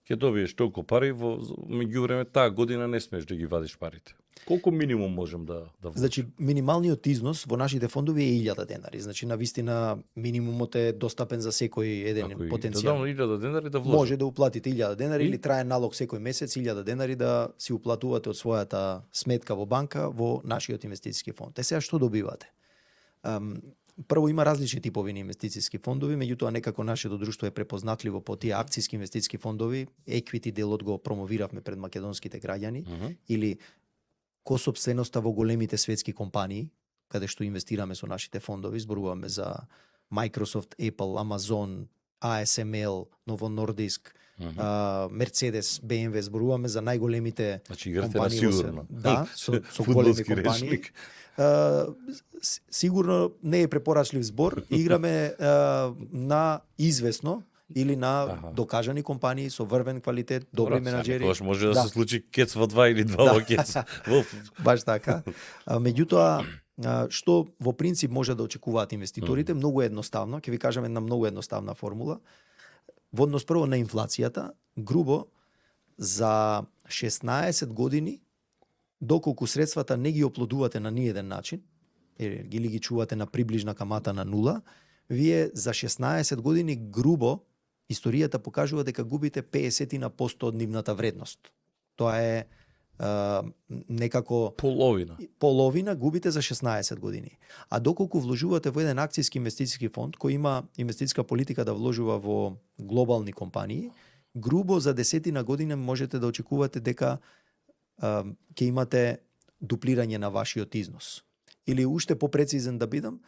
ќе добиеш толку пари, меѓувреме таа година не смееш да ги вадиш парите. Колку минимум можам да вложам? Значи, минималниот износ во нашите фондови е 1000 денари. Значи, навистина, минимумот е достапен за секој еден потенцијал. Да дам 1000 денари да вложам. Може да уплатите 1000 денари или трае налог секој месец 1000 денари да си уплатувате од својата сметка во банка во нашиот инвестициски фонд. Сега што добивате? Прво има различни типови инвестициски фондови, меѓутоа некако нашето друштво е препознатливо по тие акциски инвестициски фондови, еквити делот го промовиравме пред македонските граѓани или косопственоста во големите светски компании, каде што инвестираме со нашите фондови, зборуваме за Microsoft, Apple, Amazon, ASML, Novo Nordisk, Mercedes, BMW, зборуваме за најголемите компании. Сигурно. Да, со големи компании. Сигурно не е препорачлив збор, играме на известно или на докажани компании со врвен квалитет, добри менаџери. Тоа може да се случи кец во 2 или 2 во кец. Баш така. Меѓутоа, што во принцип може да очекуваат инвеститорите, многу едноставно, ќе ви кажам една многу едноставна формула. Во однос прво на инфлацијата, грубо за 16 години, доколку средствата не ги оплодувате на ниеден начин, или ги чувате на приближна камата на нула, вие за 16 години грубо историјата покажува дека губите 50% од нивната вредност. Тоа е некако половина губите за 16 години. А доколку вложувате во еден акцијски инвестициски фонд кој има инвестициска политика да вложува во глобални компании, грубо за 10 година можете да очекувате дека ќе имате дуплирање на вашиот износ. Или уште попрецизен да бидам,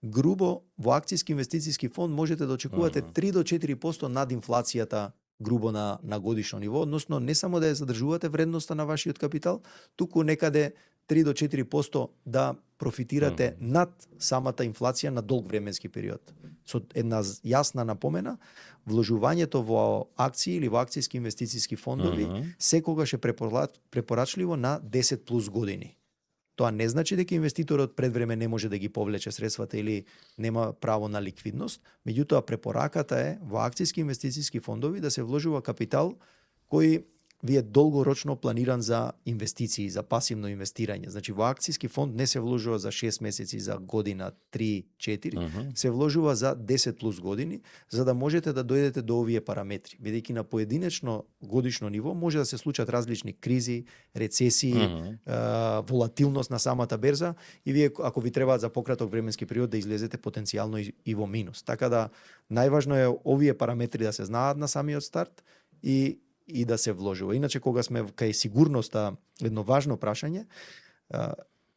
грубо во акцијски инвестициски фонд можете да очекувате 3 до 4% над инфлацијата грубо на годишно ниво, односно не само да ја задржувате вредноста на вашиот капитал, туку некаде 3 до 4% да профитирате над самата инфлација на долг временски период. Со една јасна напомена, вложувањето во акции или во акцијски инвестициски фондови секогаш е препорачливо на 10 плюс години. Тоа не значи дека инвеститорот пред време не може да ги повлече средствата или нема право на ликвидност, меѓутоа препораката е во акцијски инвестициски фондови да се вложува капитал кој ви е долгорочно планиран за инвестиции, за пасивно инвестирање. Значи во акциски фонд не се вложува за 6 месеци, за година, 3, 4, се вложува за 10 плюс години, за да можете да дојдете до овие параметри. Бидејќи на поединечно годишно ниво може да се случат различни кризи, рецесии, волатилност на самата берза и вие ако ви требаат за пократок временски период да излезете потенцијално и во минус. Така да најважно е овие параметри да се знаат на самиот старт и да се вложува. Иначе кога сме кај сигурноста, едно важно прашање,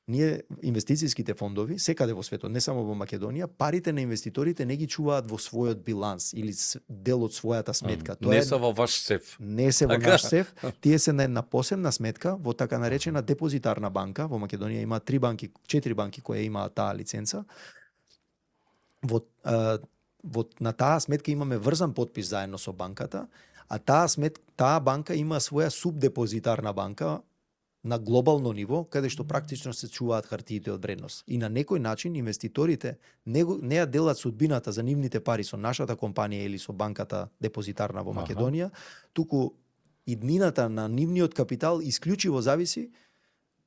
ние инвестицијските фондови секаде во светот, не само во Македонија, парите на инвеститорите не ги чуваат во својот биланс или дел од својата сметка. Тоа не се во ваш сеф. Не се во наш сеф, тие се на една посебна сметка во така наречена депозитарна банка. Во Македонија има 4 банки кои имаат таа лиценца. На таа сметка имаме врзан подпис заедно со банката, а таа банка има своја субдепозитарна банка на глобално ниво, каде што практично се чуваат хартиите од вредност. И на некој начин инвеститорите не ја делат судбината за нивните пари со нашата компанија или со банката депозитарна во Македонија, туку иднината на нивниот капитал исклучиво зависи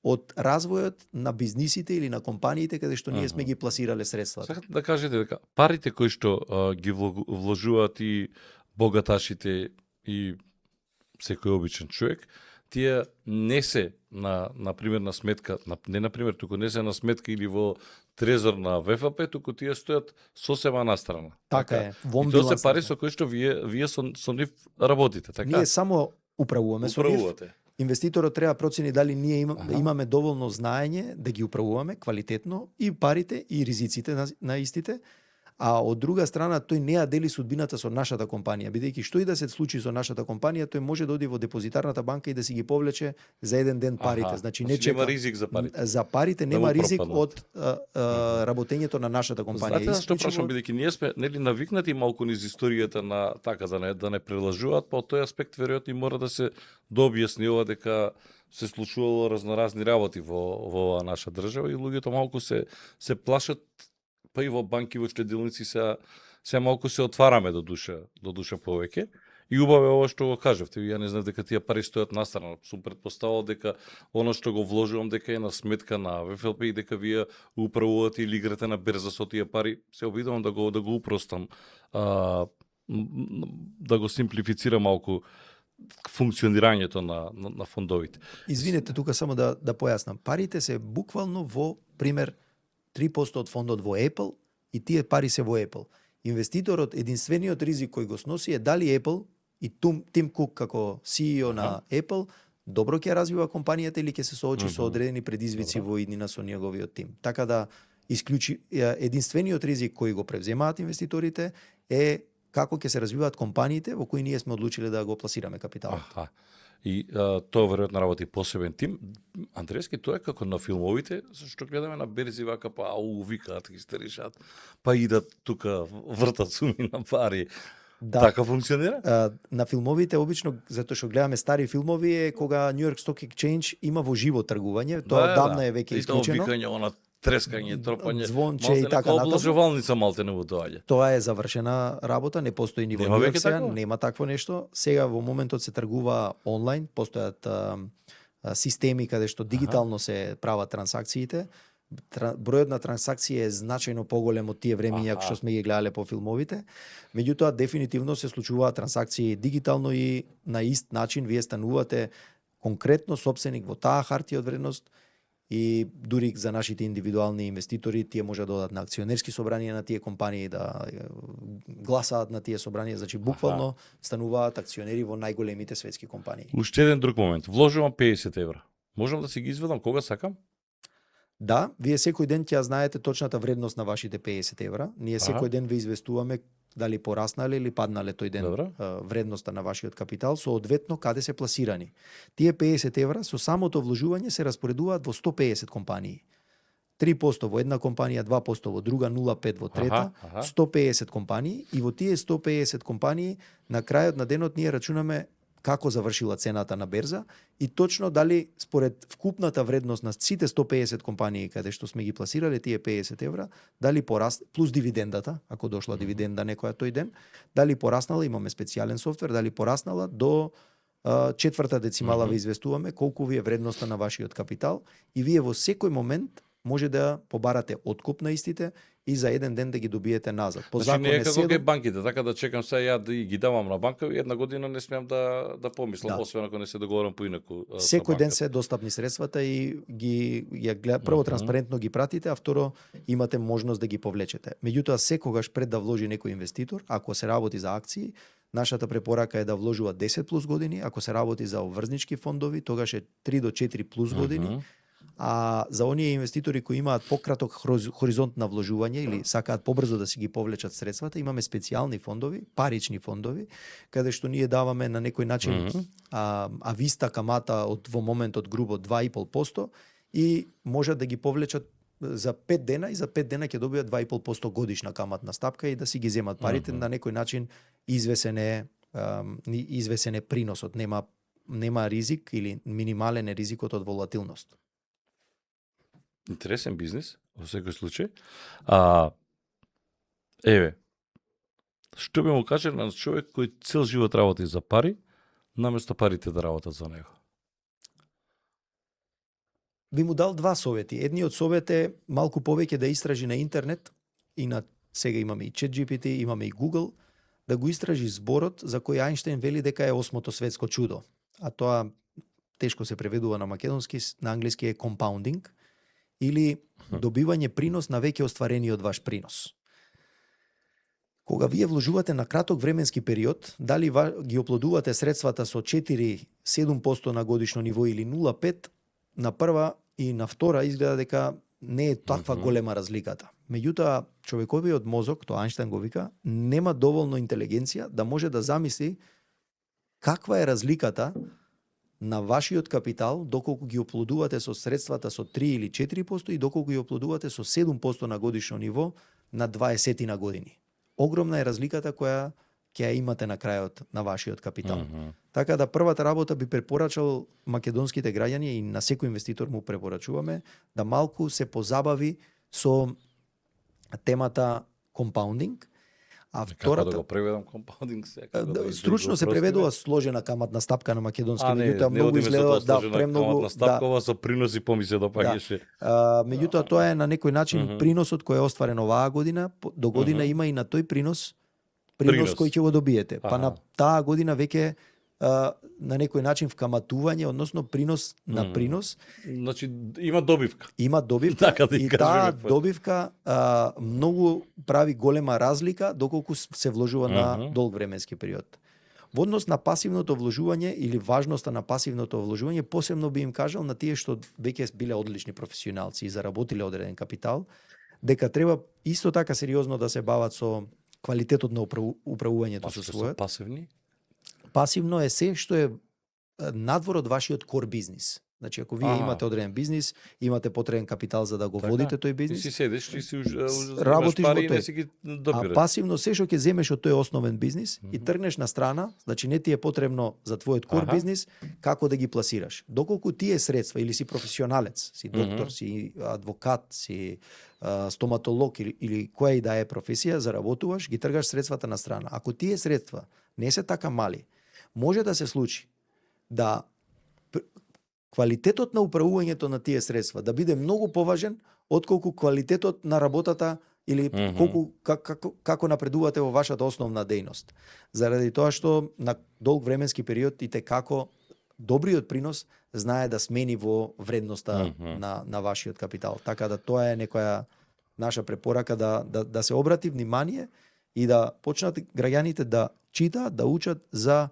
од развојот на бизнисите или на компаниите каде што ние сме ги пласирале средствата. Сакате да кажете дека парите кои што ги вложуваат и богаташите и секој обичен човек, тие не се на пример на сметка, туку не се на сметка или во трезор на ВФП, туку тие стојат сосема настрана. Така е. И тоа се пари со кои што вие со нив работите, така? Ние само управуваме со нив. Инвеститорот треба процени дали ние имаме доволно знаење да ги управуваме квалитетно и парите и ризиците на истите, а од друга страна тој не ја дели судбината со нашата компанија, бидејќи што и да се случи со нашата компанија, тој може да оди во депозитарната банка и да си ги повлече за еден ден парите. Значи не чека. Нема ризик за парите. За парите нема ризик од работењето на нашата компанија. Знаете што прашам, бидејќи ние сме нели навикнати малку низ историјата на така да не прелажуваат, па од тој аспект веројатно мора да се дообјасни дека се случувало разноразни работи во оваа наша држава и луѓето малку се плашат, па и во банки, во штедилници се малку се отвараме до душа повеќе. И убаво е ова што го кажавте. Ја не знам дека тие пари стојат настрана. Сум претпоставал дека оно што го вложувам дека е на сметка на ВФЛП и дека вие управувате или играте на берза со тие пари. Се обидувам да го упростам, да го симплифицирам малку функционирањето на фондовите. Извинете, тука само да појаснам. Парите се буквално во пример 3% од фондот во Apple и тие пари се во Apple. Инвеститорот, единствениот ризик кој го сноси е дали Apple и Тим Кук како CEO на Apple добро ќе развива компанијата или ќе се соочи со одредени предизвици во иднина со неговиот тим. Така да единствениот ризик кој го превземаат инвеститорите е како ќе се развиваат компаниите во кои ние сме одлучиле да го пласираме капиталот. И тоа веројатно работи посебен тим. Андрески, тоа е како на филмовите, што гледаме на берзи вака, па викаат, ги стеришат, па идат тука, вртат суми на пари. Да. Така функционира? На филмовите обично, затоа што гледаме стари филмови, е кога New York Stock Exchange има во живо тргување, тоа одамна е веќе исклучено. И тоа викање, она трескање, тропање, звонче и така натаму. Облажувалница малте не доаѓа. Тоа е завршена работа, не постои ни во Нью Йорк сега, нема такво нешто. Сега во моментот се тргува онлайн, постојат системи каде што дигитално се прават трансакциите. Бројот на трансакции е значајно поголем од тие времиња што сме ги гледале по филмовите. Меѓутоа дефинитивно се случуваат трансакции дигитално и на ист начин вие станувате конкретно собственик во таа хартија од вредност. И дури за нашите индивидуални инвеститори, тие може да додат на акционерски собранија на тие компании, да гласаат на тие собранија, значи буквално стануваат акционери во најголемите светски компании. Уште еден друг момент. Вложувам 50 евра. Можам да си ги изведам кога сакам? Да, вие секој ден ќе знаете точната вредност на вашите 50 евра. Ние секој ден ве известуваме дали пораснале или паднале тој ден вредноста на вашиот капитал, соодветно каде се пласирани. Тие 50 евра со самото вложување се распоредуваат во 150 компании. 3% во една компанија, 2% во друга, 0,5% во трета, 150 компании и во тие 150 компании на крајот на денот ние рачунаме како завршила цената на берза и точно дали според вкупната вредност на сите 150 компании каде што сме ги пласирале тие 50 евра, дали плюс дивидендата, ако дошла дивиденда некоја тој ден, дали пораснала, имаме специјален софтвер, дали пораснала до четврта децимала ве известуваме колку ви е вредноста на вашиот капитал и вие во секој момент може да побарате откуп на истите и за еден ден да ги добиете назад. По Значи не е како 7 кај банките, така да чекам сега ја да ги давам на банка и една година не смеам да помислам, Да. освен ако не се договорам поинаку. Секој ден се достапни средствата и ги ја гледа, прво транспарентно ги пратите, а второ имате можност да ги повлечете. Меѓутоа секогаш пред да вложи некој инвеститор, ако се работи за акции, нашата препорака е да вложува 10 плюс години, ако се работи за обврзнички фондови, тогаш е 3 до 4 плюс години. А за оние инвеститори кои имаат пократок хоризонт на вложување или сакаат побрзо да си ги повлечат средствата, имаме специјални фондови, парични фондови, каде што ние даваме на некој начин ависта камата од во моментот грубо 2,5% и можат да ги повлечат за 5 дена и за 5 дена ќе добијат 2,5% годишна каматна стапка и да си ги земат парите на некој начин извесен е приносот, нема ризик или минимален е ризикот од волатилност. Интересен бизнис, во секој случај. Еве, што би му кажа на човек кој цел живот работи за пари, наместо парите да работат за него? Би му дал два совети. Едниот совет е малку повеќе да истражи на интернет и на сега имаме и ChatGPT, имаме и Google, да го истражи зборот за кој Ајнштајн вели дека е осмото светско чудо. А тоа тешко се преведува на македонски, на англиски е compounding или добивање принос на веќе остварениот ваш принос. Кога вие вложувате на краток временски период, дали ги оплодувате средствата со 4-7% на годишно ниво или 0,5%, на прва и на втора изгледа дека не е таква голема разликата. Меѓутоа, човековиот мозок, тоа Ајнштајн го вика, нема доволно интелигенција да може да замисли каква е разликата на вашиот капитал доколку ги оплодувате со средствата со 3 или 4% и доколку ги оплодувате со 7% на годишно ниво на 20 на години. Огромна е разликата која ќе ја имате на крајот на вашиот капитал. Така да првата работа би препорачал македонските граѓани и на секој инвеститор му препорачуваме да малку се позабави со темата компаундинг. А втората Како да го преведам компаундинг сега? Стручно се преведува сложена каматна стапка на македонски, меѓутоа не многу изгледа премногу каматна стапкова со приноси помисли допаѓаше. Меѓутоа тоа е на некој начин приносот кој е остварен оваа година, до година има и на тој принос кој ќе го добиете. Па на таа година веќе на некој начин вкаматување, односно принос на принос. Значи има добивка. Има добивка и таа добивка многу прави голема разлика доколку се вложува на долг временски период. Во однос на пасивното вложување или важноста на пасивното вложување, посебно би им кажал на тие што веќе биле одлични професионалци и заработиле одреден капитал, дека треба исто така сериозно да се бават со квалитетот на управувањето со својот. Пасивни? Пасивно е се што е надвор од вашиот кор бизнис. Значи, ако вие имате одреден бизнис, имате потребен капитал за да го водите тој бизнис. Ти си седиш, ти си работиш пари и во тој. не си ги допираш. А пасивно се што ќе земеш од тој основен бизнис и тргнеш на страна, значи не ти е потребно за твојот кор бизнис како да ги пласираш. Доколку тие средства или си професионалец, си доктор, си адвокат, си стоматолог или која и да е професија, заработуваш, ги тргаш средствата на страна. Ако тие средства не се така мали, може да се случи да квалитетот на управувањето на тие средства да биде многу поважен отколку квалитетот на работата или колку како напредувате во вашата основна дејност. Заради тоа што на долг временски период и како добриот принос знае да смени во вредноста на вашиот капитал. Така да тоа е некоја наша препорака да се обрати внимание и да почнат граѓаните да читаат, да учат за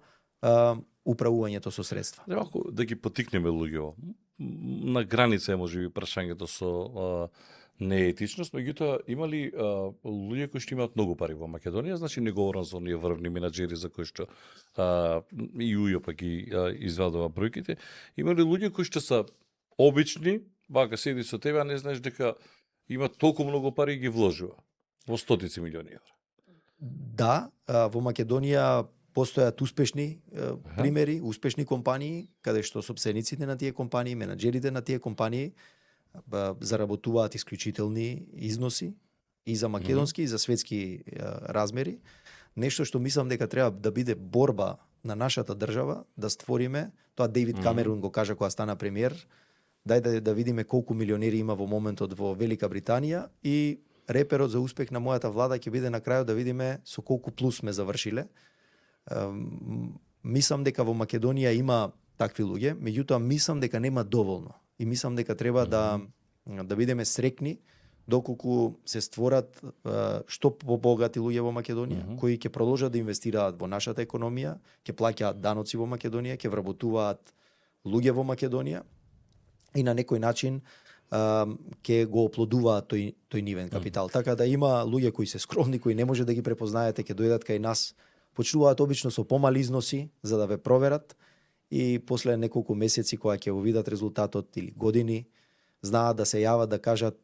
управувањето со средства. Немако да ги потикнеме луѓето. На граница е можеби прашањето со неетичност, меѓутоа има ли луѓе кои што имаат многу пари во Македонија, значи не говорам за оние врвни менаџери за кои што и Ујо па ги извадува бројките, има ли луѓе кои што се обични, вака седи со тебе, а не знаеш дека има толку многу пари и ги вложува во стотици милиони евра? Да, во Македонија постојат успешни примери, успешни компании, каде што сопствениците на тие компании, менаџерите на тие компании заработуваат исклучителни износи и за македонски и за светски размери. Нешто што мислам дека треба да биде борба на нашата држава да створиме, тоа Дејвид Камерун го кажа кога стана премиер, дај да видиме колку милионери има во моментот во Велика Британија и реперот за успех на мојата влада ќе биде на крајот да видиме со колку плюс сме завршиле. Мислам дека во Македонија има такви луѓе, меѓутоа мислам дека нема доволно. И мислам дека треба да бидеме срекни доколку се створат што побогати луѓе во Македонија, кои ќе продолжат да инвестираат во нашата економија, ќе плаќаат даноци во Македонија, ќе вработуваат луѓе во Македонија и на некој начин ќе го оплодуваат тој нивен капитал. Така да има луѓе кои се скромни, кои не може да ги препознаете, ќе дојдат кај нас, почнуваат обично со помали износи за да ве проверат и после неколку месеци кога ќе го видат резултатот или години, знаат да се јават да кажат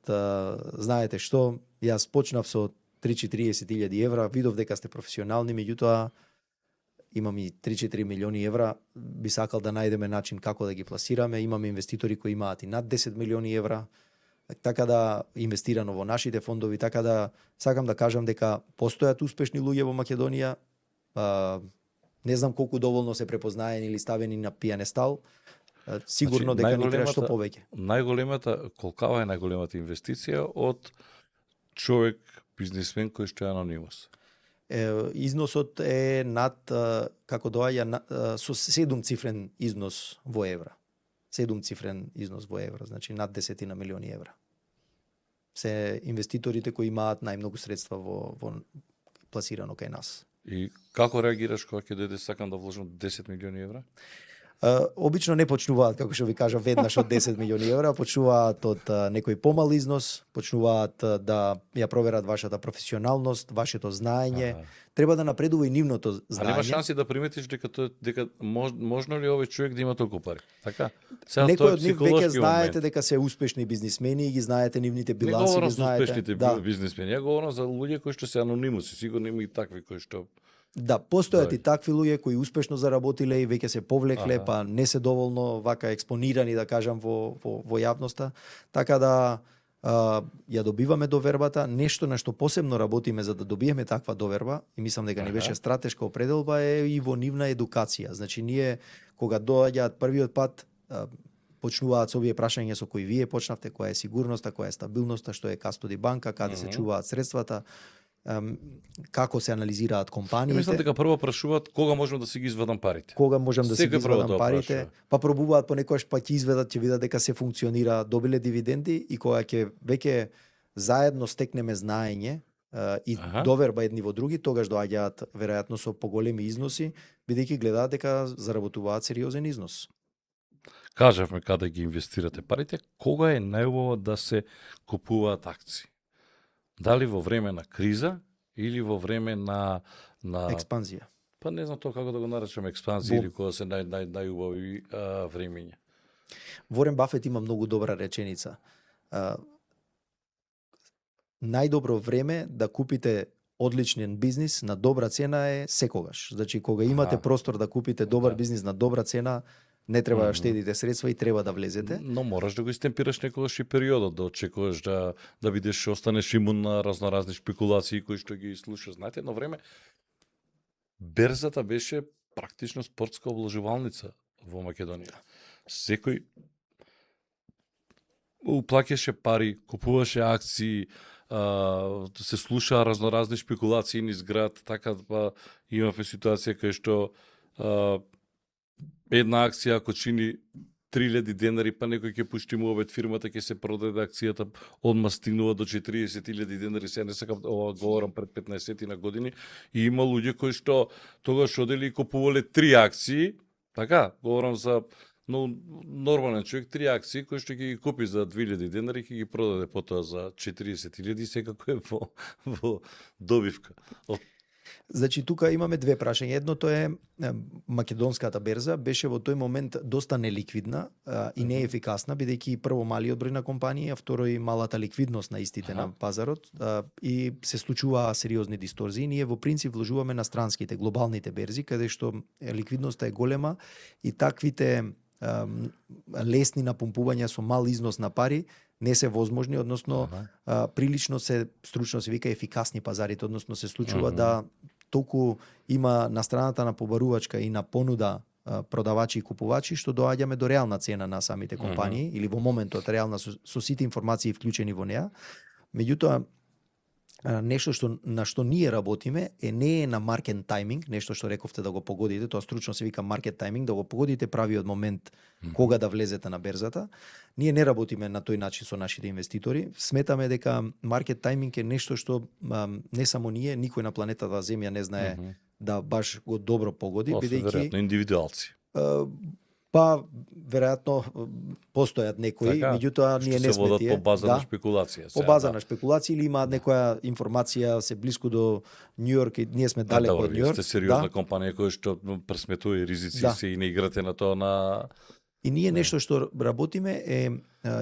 знаете што, јас почнав со 30-40 евра, видов дека сте професионални, меѓутоа имам и 3-4 милиони евра, би сакал да најдеме начин како да ги пласираме, имаме инвеститори кои имаат и над 10 милиони евра, така да инвестирано во нашите фондови, така да сакам да кажам дека постојат успешни луѓе во Македонија, не знам колку доволно се препознаени или ставени на пијанестал, сигурно дека ни треба што повеќе. Колкава е најголемата инвестиција од човек, бизнисмен кој што е анонимус? Износот е над, како доаѓа, со 7 цифрен износ во евра. 7 цифрен износ во евра, значи над 10 милиони евра. Се инвеститорите кои имаат најмногу средства во пласирано кај нас. И како реагираш кога ќе дојде сакам да вложам 10 милиони евра? Обично не почнуваат, како што ви кажа, веднаш од 10 милиони евра, почнуваат од некој помал износ, почнуваат да ја проверат вашата професионалност, вашето знаење. Треба да напредува и нивното знаење. А нема шанси да приметиш дека можно ли овој човек да има толку пари? Така? Некој од нив веќе знаете дека се успешни бизнисмени и ги знаете нивните биланси, ги знаете. Не говорам за успешните бизнисмени, ја говорам за луѓе кои што се анонимуси, сигурно има и такви кои што Да, постојат и такви луѓе кои успешно заработиле и веќе се повлекле, па не се доволно вака експонирани, да кажам, во јавноста. Така да ја добиваме довербата, нешто на што посебно работиме за да добиеме таква доверба, и мислам дека ни беше стратешка определба, е и во нивна едукација. Значи, ние, кога доаѓаат првиот пат, почнуваат со овие прашања со кои вие почнавте, која е сигурноста, која е стабилноста, што е кастоди банка, каде се чуваат средствата, како се анализираат компаниите. Мислам дека прво прашуваат кога можам да си ги извадам парите. Кога можам да си ги извадам парите, па пробуваат понекогаш, па ќе изведат, ќе видат дека се функционира, добиле дивиденди, и кога ќе веќе заедно стекнеме знаење и доверба едни во други, тогаш доаѓаат веројатно со поголеми износи, бидејќи гледаат дека заработуваат сериозен износ. Кажавме каде ги инвестирате парите, кога е најубаво да се купуваат акции? Дали во време на криза или во време на експанзија? Па не знам тоа како да го наречам, експанзија или кога се најубави времења. Ворен Бафет има многу добра реченица. Најдобро време да купите одличен бизнис на добра цена е секогаш. Значи, кога имате простор да купите добар бизнис на добра цена, не треба да штедите средства и треба да влезете. Но мораш да го истемпираш некогаш и периодот, да очекуваш да бидеш, останеш имун на разноразни шпекулации кои што ги слушаш. Знаете, едно време берзата беше практично спортска обложувалница во Македонија. Секој уплаќаше пари, купуваше акции, се слушаа разноразни шпекулации низ град, така па имавме ситуација кај што една акција ако чини 3000 денари, па некој ќе пушти му обед фирмата, ќе се продаде акцијата, одма стигнува до 40.000 денари, се не сакам, ова говорам пред 15 на години, и има луѓе кои што тогаш одели и купувале 3 акции, така, говорам за нормален човек, 3 акции кои што ќе ги купи за 2000 денари, ќе ги продаде потоа за 40.000, секако е во добивка. Значи, тука имаме две прашања. Едното е македонската берза беше во тој момент доста неликвидна и неефикасна, бидејќи прво малиот број на компании, а второ и малата ликвидност на истите на пазарот, и се случуваа сериозни дисторзии. Ние во принцип вложуваме на странските, глобалните берзи, каде што ликвидноста е голема и таквите лесни напумпувања со мал износ на пари не се возможни, односно прилично се, стручно се вика, ефикасни пазарите, односно се случува да толку има на страната на побарувачка и на понуда продавачи и купувачи, што доаѓаме до реална цена на самите компании, или во моментот реална со сите информации вклучени во неа. Меѓутоа, нешто на што ние работиме не е на маркет тайминг, нешто што рековте да го погодите, тоа стручно се вика маркет тайминг, да го погодите правиот момент кога да влезете на берзата. Ние не работиме на тој начин со нашите инвеститори. Сметаме дека маркет тайминг е нешто што не само ние, никој на планетата Земја не знае да баш го добро погоди, бидејќи веројатно индивидуалци. Па веројатно постојат некои, така, меѓутоа ние не сме тие. По база на шпекулација. По база на шпекулација или имаат некоја информација, се блиску до Њујорк и ние сме далеко од Њујорк. Сте сериозна компанија која што пресметува и ризици се и не играте на тоа на. И ние нешто што работиме е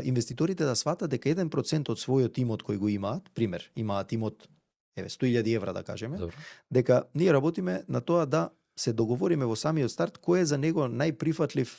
инвеститорите да сватат дека 1% од својот имот кој го имаат, пример, имаат имот 100.000 евра да кажеме, Добре. дека ние работиме на тоа да се договориме во самиот старт кој е за него најприфатлив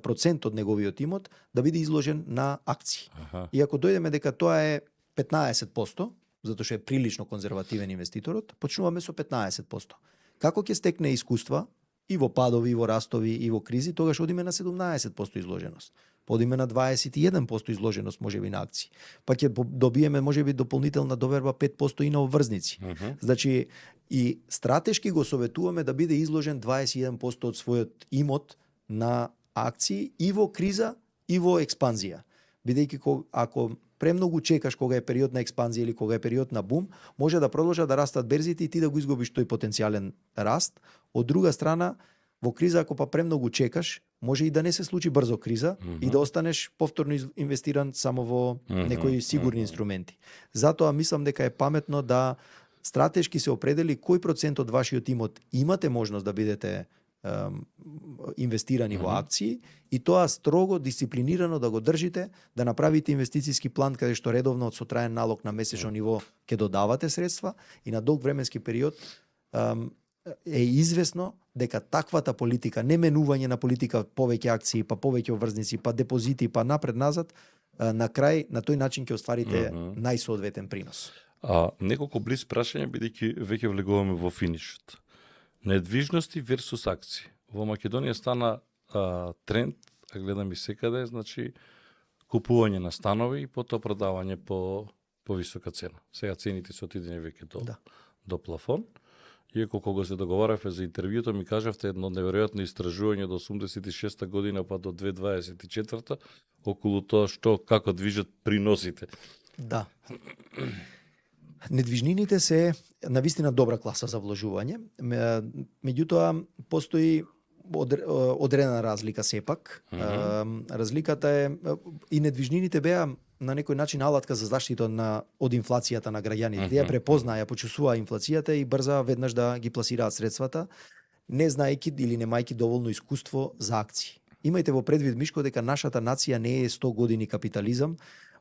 процент од неговиот имот да биде изложен на акции. И ако дојдеме дека тоа е 15%, затоа што е прилично конзервативен инвеститорот, почнуваме со 15%. Како ќе стекне искуства и во падови, и во растови, и во кризи, тогаш одиме на 17% изложеност. Подиме на 21% изложеност можеби на акции. Па ќе добиеме можеби дополнителна доверба 5% и на обврзници. Значи и стратешки го советуваме да биде изложен 21% од својот имот на акции и во криза и во експанзија. Бидејќи ако премногу чекаш кога е период на експанзија или кога е период на бум, може да продолжат да растат берзите и ти да го изгубиш тој потенцијален раст. Од друга страна, во криза ако па премногу чекаш, може и да не се случи брзо криза и да останеш повторно инвестиран само во некои сигурни инструменти. Затоа мислам дека е паметно да стратешки се определи кој процент од вашиот имот имате можност да бидете инвестирани во акции и тоа строго дисциплинирано да го држите, да направите инвестициски план каде што редовно со траен налог на месечно ниво ќе додавате средства и на долг временски период е известно дека таквата политика, не менување на политика повеќе акции, па повеќе обврзници, па депозити, па напред-назад, на крај на тој начин ќе остварите најсоодветен принос. Неколку близ прашања, бидејќи веќе влегуваме во финишот. Недвижности версус акции. Во Македонија стана тренд, а гледам и секаде, значи купување на станови и потоа продавање по висока цена. Сега цените се отидени веќе до плафон. Иако кога се договаравме за интервјуто ми кажавте едно неверојатно истражување до 86-та година па до 2024-та околу тоа како движат приносите. Да. Недвижнините се навистина добра класа за вложување. Меѓутоа постои одредена разлика сепак. Разликата е и недвижнините беа на некој начин алатка за заштита од инфлацијата на граѓаните. Тие препознаа, ја почувствуваа инфлацијата и брза веднаш да ги пласираат средствата, не знаејќи или немајќи доволно искуство за акции. Имајте во предвид, Мишко, дека нашата нација не е 100 години капитализам,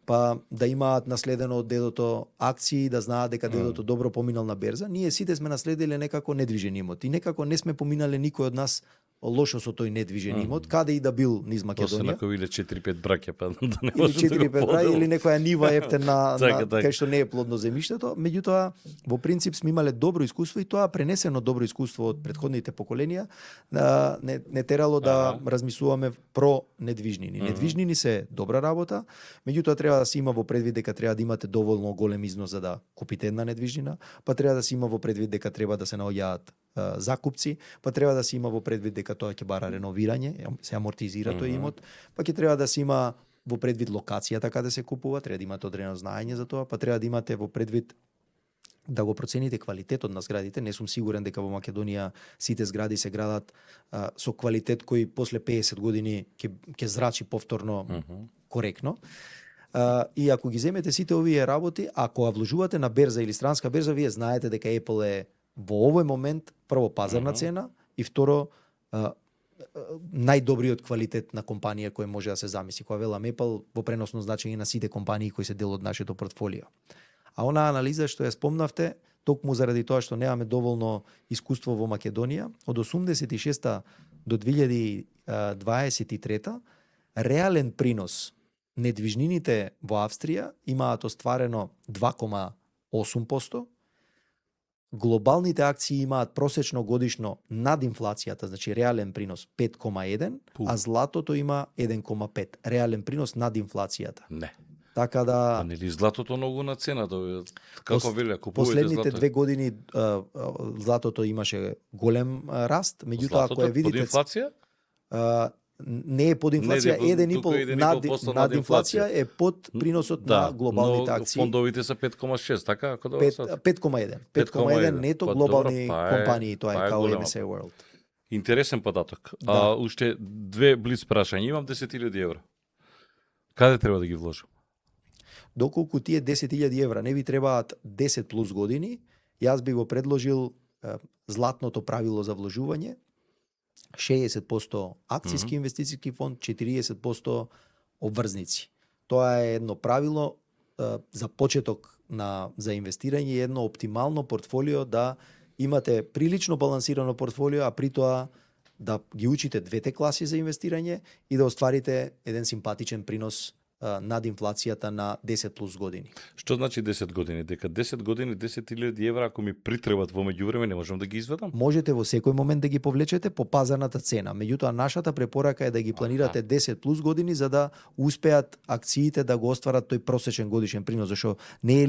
па да имаат наследено од дедото акции, да знаат дека дедото добро поминал на берза. Ние сите сме наследиле некако недвижен имот и некако не сме поминале никој од нас лошо со тој недвижен имот, каде и да бил низ Македонија. Освен ако биле 4-5 браќа, па да не или може 4-5 браќа или некоја нива ефтена така. кај што не е плодно земјиштето, меѓутоа во принцип сме имале добро искуство и тоа пренесено добро искуство од претходните поколенија не терало да размислуваме про недвижнини. Недвижнини се добра работа, меѓутоа треба да се има во предвид дека треба да имате доволно голем износ за да купите една недвижнина, па треба да се има во предвид дека треба да се наоѓаат закупци, па треба да се има во предвид дека тоа ќе бара реновирање, се амортизира тој имот, па ќе треба да се има во предвид локацијата каде се купува, треба да имате одредено знаење за тоа, па треба да имате во предвид да го процените квалитетот на зградите. Не сум сигурен дека во Македонија сите згради се градат со квалитет кој после 50 години ќе зрачи повторно коректно. И ако ги земете сите овие работи, ако вложувате на берза или странска берза, вие знаете дека Apple е во овој момент прво пазарна цена и второ најдобриот квалитет на компанија кој може да се замисли. Кога велам Apple во преносно значење на сите компании кои се дел од нашето портфолио. А онаа анализа што ја спомнавте, токму заради тоа што немаме доволно искуство во Македонија, од 86-та до 2023-та реален принос недвижнините во Австрија имаат остварено 2,8%, глобалните акции имаат просечно годишно над инфлацијата, значи реален принос 5,1, а златото има 1,5, реален принос над инфлацијата. Не. Така да Па нели златото многу на цената? Како веле, купувате последните злато? 2 години златото имаше голем раст, меѓутоа ако ја Златото под видите инфлација? не е под инфлација, Не, 1,5 над инфлација е под приносот на глобалните акции. Фондовите се 5,6, така ако да 5,1. 5,1 нето Па, глобални добро, компании, тоа е као голема. MSCI World. Интересен податок. Да. Уште 2 блиц прашања. Имам 10.000 евра. Каде треба да ги вложам? Доколку тие 10.000 евра не ви требаат 10 плюс години, јас би го предложил златното правило за вложување, 60% акцијски инвестицијски фонд, 40% обврзници. Тоа е едно правило за почеток за инвестирање, едно оптимално портфолио да имате прилично балансирано портфолио, а при тоа да ги учите двете класи за инвестирање и да остварите еден симпатичен принос над инфлацијата на 10 плюс години. Што значи 10 години? Дека 10 години, 10.000 евра, ако ми притребат во меѓувреме, не можам да ги изведам? Можете во секој момент да ги повлечете по пазарната цена. Меѓутоа, нашата препорака е да ги планирате 10 плюс години за да успеат акциите да го остварат тој просечен годишен принос, зашто не е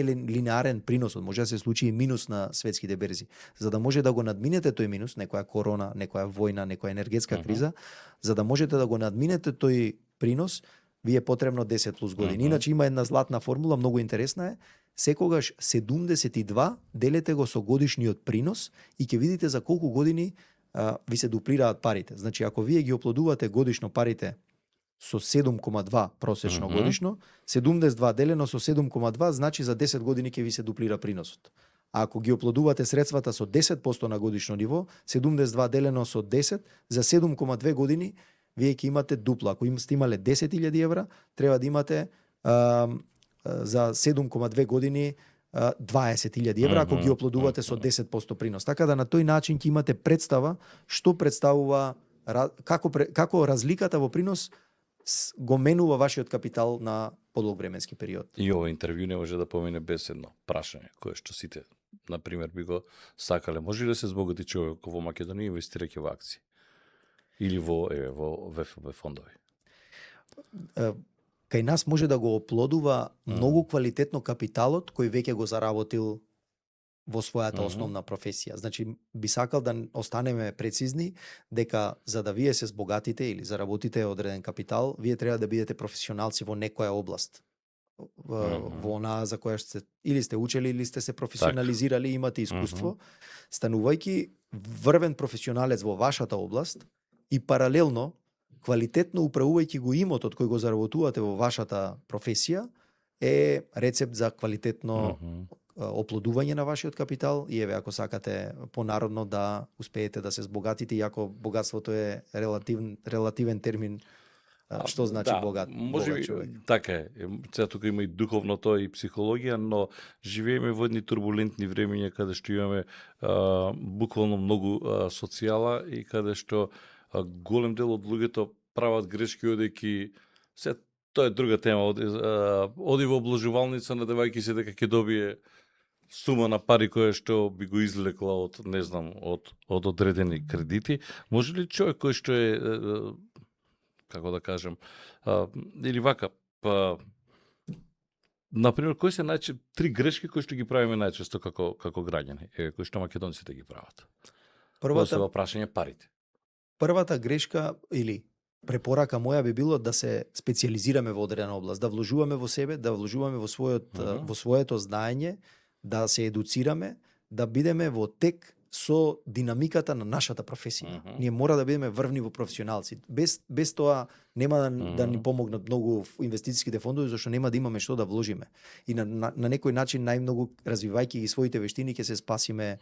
линеарен приносот, може да се случи и минус на светските берзи. За да може да го надминете тој минус, некоја корона, некоја војна, некоја енергетска криза, за да можете да го надминете тој принос, ви е потребно 10 плюс години. Иначе има една златна формула, многу интересна е. Секогаш 72 делете го со годишниот принос и ќе видите за колку години ви се дуплираат парите. Значи, ако вие ги оплодувате годишно парите со 7,2 просечно годишно, 72 делено со 7,2 значи за 10 години ќе ви се дуплира приносот. А ако ги оплодувате средствата со 10% на годишно ниво, 72 делено со 10, за 7,2 години вие ќе имате дупло. Ако сте имале 10.000 евра, треба да имате за 7,2 години 20.000 евра, ако ги оплодувате со 10% принос. Така да на тој начин ќе имате представа што представува, како разликата во принос го менува вашиот капитал на подолг временски период. И ова интервју не може да помине без едно прашање, кое што сите, например, би го сакале. Може ли да се збогати човек во Македонија инвестирајќи во акции? Или во ВФБ фондови? Кај нас може да го оплодува многу квалитетно капиталот кој веќе го заработил во својата основна професија. Значи, би сакал да останеме прецизни дека за да вие се збогатите или заработите одреден капитал, вие треба да бидете професионалци во некоја област. Во онаа за која или сте учели, или сте се професионализирали, имате искуство. Станувајќи врвен професионалец во вашата област и паралелно, квалитетно управувајќи го имотот кој го заработувате во вашата професија, е рецепт за квалитетно оплодување на вашиот капитал и еве ако сакате понародно да успеете да се збогатите, иако богатството е релативен термин. Што значи богат човек? Така е. Сега тука има и духовното и психологија, но живееме во едни турбулентни времиња каде што имаме буквално многу социјала и каде што голем дел од луѓето прават грешки одејќи се тоа е друга тема, оди во обложувалница надевајќи се дека ќе добие сума на пари која што би го извлекла од, не знам, од одредени кредити. Може ли човек кој што е, како да кажем, или вака, например, кои се три грешки кои што ги правиме најчесто како граѓани, кои што македонците ги прават? Првата во прашање парите. Првата грешка или препорака моја би било да се специализираме во одредена област, да вложуваме во себе, да вложуваме во своето знаење, да се едуцираме, да бидеме во тек со динамиката на нашата професија. Ние мора да бидеме врвни во професионалци. Без тоа нема да ни помогнат многу инвестициските фондови, зашто нема да имаме што да вложиме. И на некој начин најмногу развивајќи ги своите вештини ќе се спасиме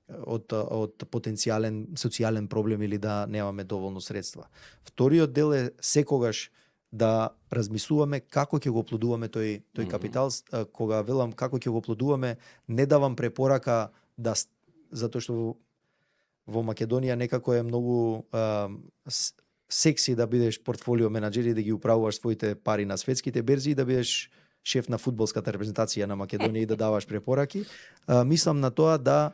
од потенцијален социјален проблем или да немаме доволно средства. Вториот дел е секогаш да размислуваме како ќе го оплодуваме тој капитал. Кога велам како ќе го оплодуваме, не давам препорака затоа што во Македонија некако е многу секси да бидеш портфолио менаџер и да ги управуваш своите пари на светските берзи и да бидеш шеф на фудбалската репрезентација на Македонија и да даваш препораки. Мислам на тоа да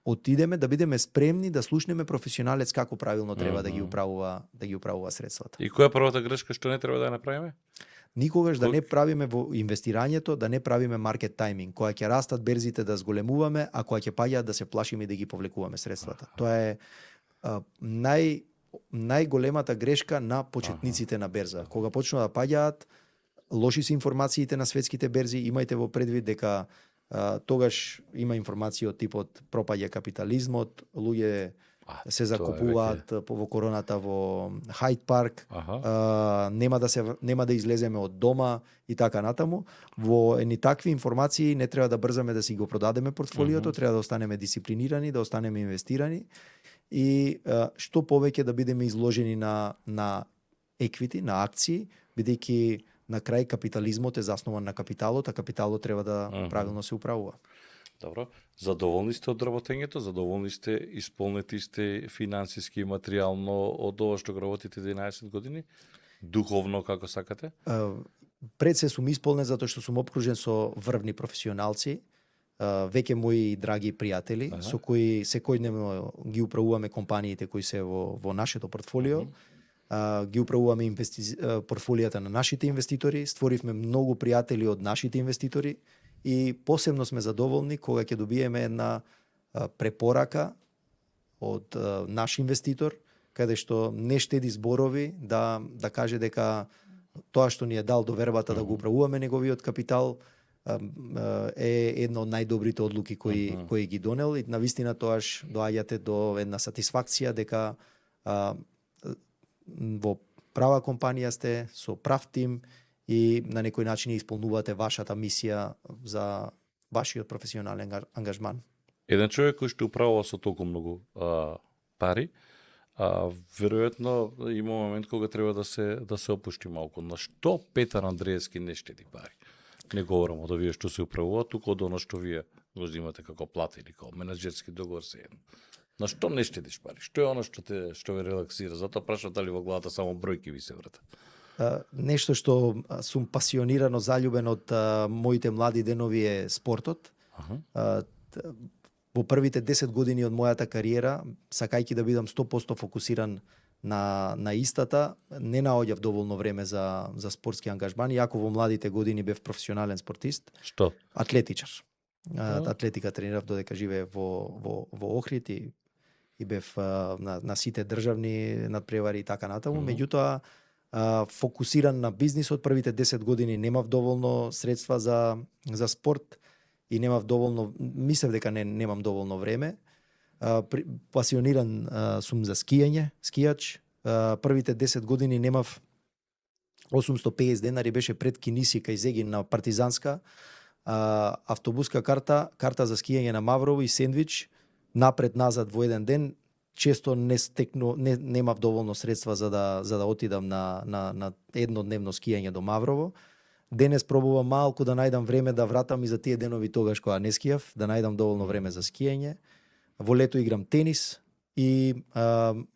отидеме, да бидеме спремни да слушнеме професионалец како правилно треба да ги управува средствата. И која е првата грешка што не треба да ја направиме? Никогаш да не правиме во инвестирањето, да не правиме маркет тајминг, кога ќе растат берзите да зголемуваме, а кога ќе паѓаат да се плашиме и да ги повлекуваме средствата. Тоа е најголемата грешка на почетниците на берза. Кога почнува да паѓаат, лоши се информациите на светските берзи, имајте во предвид дека тогаш има информации од типот пропаѓа капитализмот, луѓе се закупуваат во короната во Хайд парк, нема да излеземе од дома и така натаму. Во едни такви информации не треба да брзаме да си го продадеме портфолиото, треба да останеме дисциплинирани, да останеме инвестирани и што повеќе да бидеме изложени на еквити, на акции, бидејќи на крај капитализмот е заснуван на капиталот, а капиталот треба да правилно се управува. Добро. Задоволни сте од работењето? Задоволни сте, исполнети сте финансиски и материјално од ова што работите 11 години? Духовно, како сакате? Пред се сум исполнет затоа што сум обкружен со врвни професионалци, веќе мои драги пријатели, со кои секојдневно ги управуваме компаниите кои се во нашето портфолио. Ги управуваме портфолијата на нашите инвеститори, створивме многу пријатели од нашите инвеститори и посебно сме задоволни кога ќе добиеме една препорака од наш инвеститор, каде што не штеди зборови да каже дека тоа што ни е дал довербата да го управуваме неговиот капитал е една од најдобрите одлуки кои ги донел и навистина тоаш доаѓате до една сатисфакција дека во права компанија сте, со прав тим и на некој начин исполнувате вашата мисија за вашиот професионален ангажман. Еден човек кој што управува со толку многу пари, веројатно има момент кога треба да се опушти малку. На што Петар Андреевски не штеди пари? Не говорам од овие што се управуваат, туку од оно што вие го земате како плата или како менаџерски договор се едно. На што не штедиш пари? Што е оно што ве релаксира? Затоа прашав дали во главата само бројки ви се врата. Нешто што сум пасионирано заљубен од моите млади денови е спортот. Во првите 10 години од мојата кариера, сакајќи да бидам 100% фокусиран на истата, не наоѓав доволно време за спортски ангажман, иако во младите години бев професионален спортист. Што? Атлетичар. Атлетика тренирав додека живеев во Охрид и бев на сите државни надпревари и така натаму. Меѓутоа, фокусиран на бизнисот, првите 10 години немав доволно средства за спорт и немав доволно, мислев дека немам доволно време. Пасиониран сум за скијање, скијач. Првите 10 години немав 850 денари, беше пред Киниси кај Зегин на Партизанска, автобуска карта за скијање на Маврово и сендвич, напред-назад во еден ден. Често немав доволно средства за да отидам на еднодневно скијање до Маврово. Денес пробувам малку да најдам време да вратам и за тие денови тогаш кога не скијав, да најдам доволно време за скијање. Во лето играм тенис и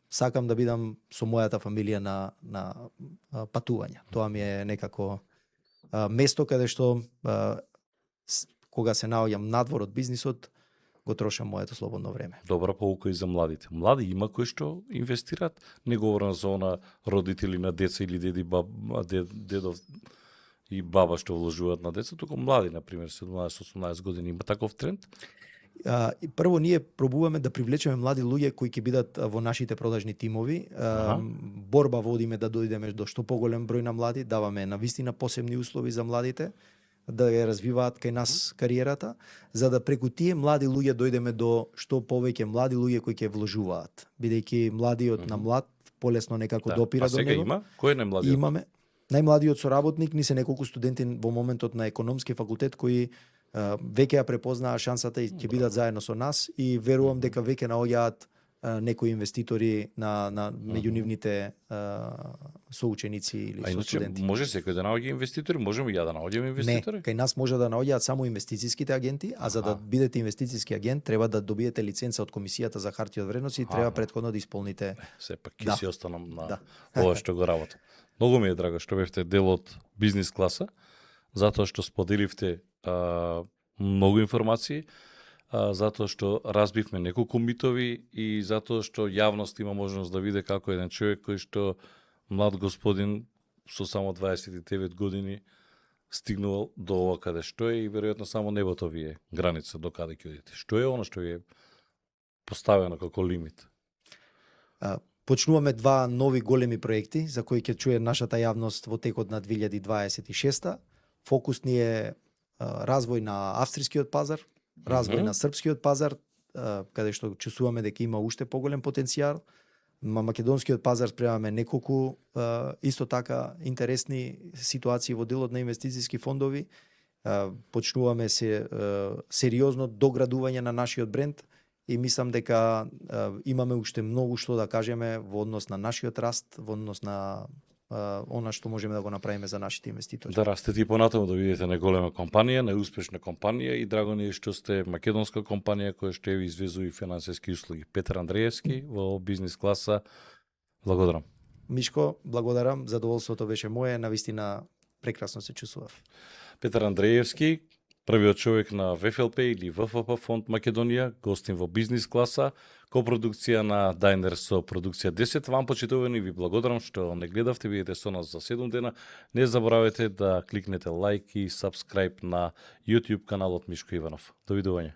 сакам да бидам со мојата фамилија на патување. Тоа ми е некако место каде што кога се наоѓам надвор од бизнисот, го трошам моето слободно време. Добра поука и за младите. Млади има кои што инвестираат, не говорам за она родители на деца или дедов и баба што вложуваат на деца, туку млади, например, 17-18 години, има таков тренд? Прво, ние пробуваме да привлечеме млади луѓе кои ќе бидат во нашите продажни тимови. Борба водиме да дојдеме до што поголем број на млади, даваме навистина посебни услови за младите, да ја развиваат кај нас кариерата, за да преку тие млади луѓе дојдеме до што повеќе млади луѓе кои ќе вложуваат. Бидејќи младиот на млад полесно некако допира до него. Сега има? Кој е најмладиот? Имаме. Најмладиот соработник ни се неколку студенти во моментот на економски факултет кои веќе ја препознаа шансата и ќе бидат заедно со нас и верувам дека веќе наоѓаат некои инвеститори на меѓу нивните соученици или со студенти. Може секој да наоѓа инвеститори, можеме ја да наоѓаме инвеститори? Не, кај нас може да наоѓаат само инвестициските агенти, а за да бидете инвестициски агент треба да добиете лиценца од Комисијата за хартија од вредност и треба претходно да исполните. Сепак ќе си останам на ова што го работам. Многу ми е драго што бевте дел од бизнис класа, затоа што споделивте многу информации, затоа што разбивме неколку митови и затоа што јавност има можност да види како еден човек кој што млад господин со само 29 години стигнувал до ова каде што е и веројатно само небото ви е граница до каде ќе одите. Што е она што ви е поставено како лимит? Почнуваме 2 нови големи проекти за кои ќе чуе нашата јавност во текот на 2026. Фокус ни е развој на австрискиот пазар, развој на српскиот пазар, каде што чувствуваме дека има уште поголем потенцијал. На македонскиот пазар спремаме неколку исто така интересни ситуации во делот на инвестицијски фондови. Почнуваме се сериозно доградување на нашиот бренд и мислам дека имаме уште многу што да кажеме во однос на нашиот раст, во однос на она што можеме да го направиме за нашите инвеститори. Да растете и понатаму, да видите неголема компанија, неуспешна компанија и драго ни е што сте македонска компанија која што ви извезува и финансиски услуги. Петар Андреевски во бизнис класа. Благодарам. Мишко, благодарам, задоволството беше мое, навистина прекрасно се чувствував. Петар Андреевски, првиот човек на ВФЛП или ВФП фонд Македонија, гостин во бизнис класа, копродукција на Dainer со продукција 10. Вам, почитувани, ви благодарам што не гледавте, бидете со нас за 7 дена. Не заборавете да кликнете лайк и сабскрайб на YouTube каналот Мишко Иванов. Довидување.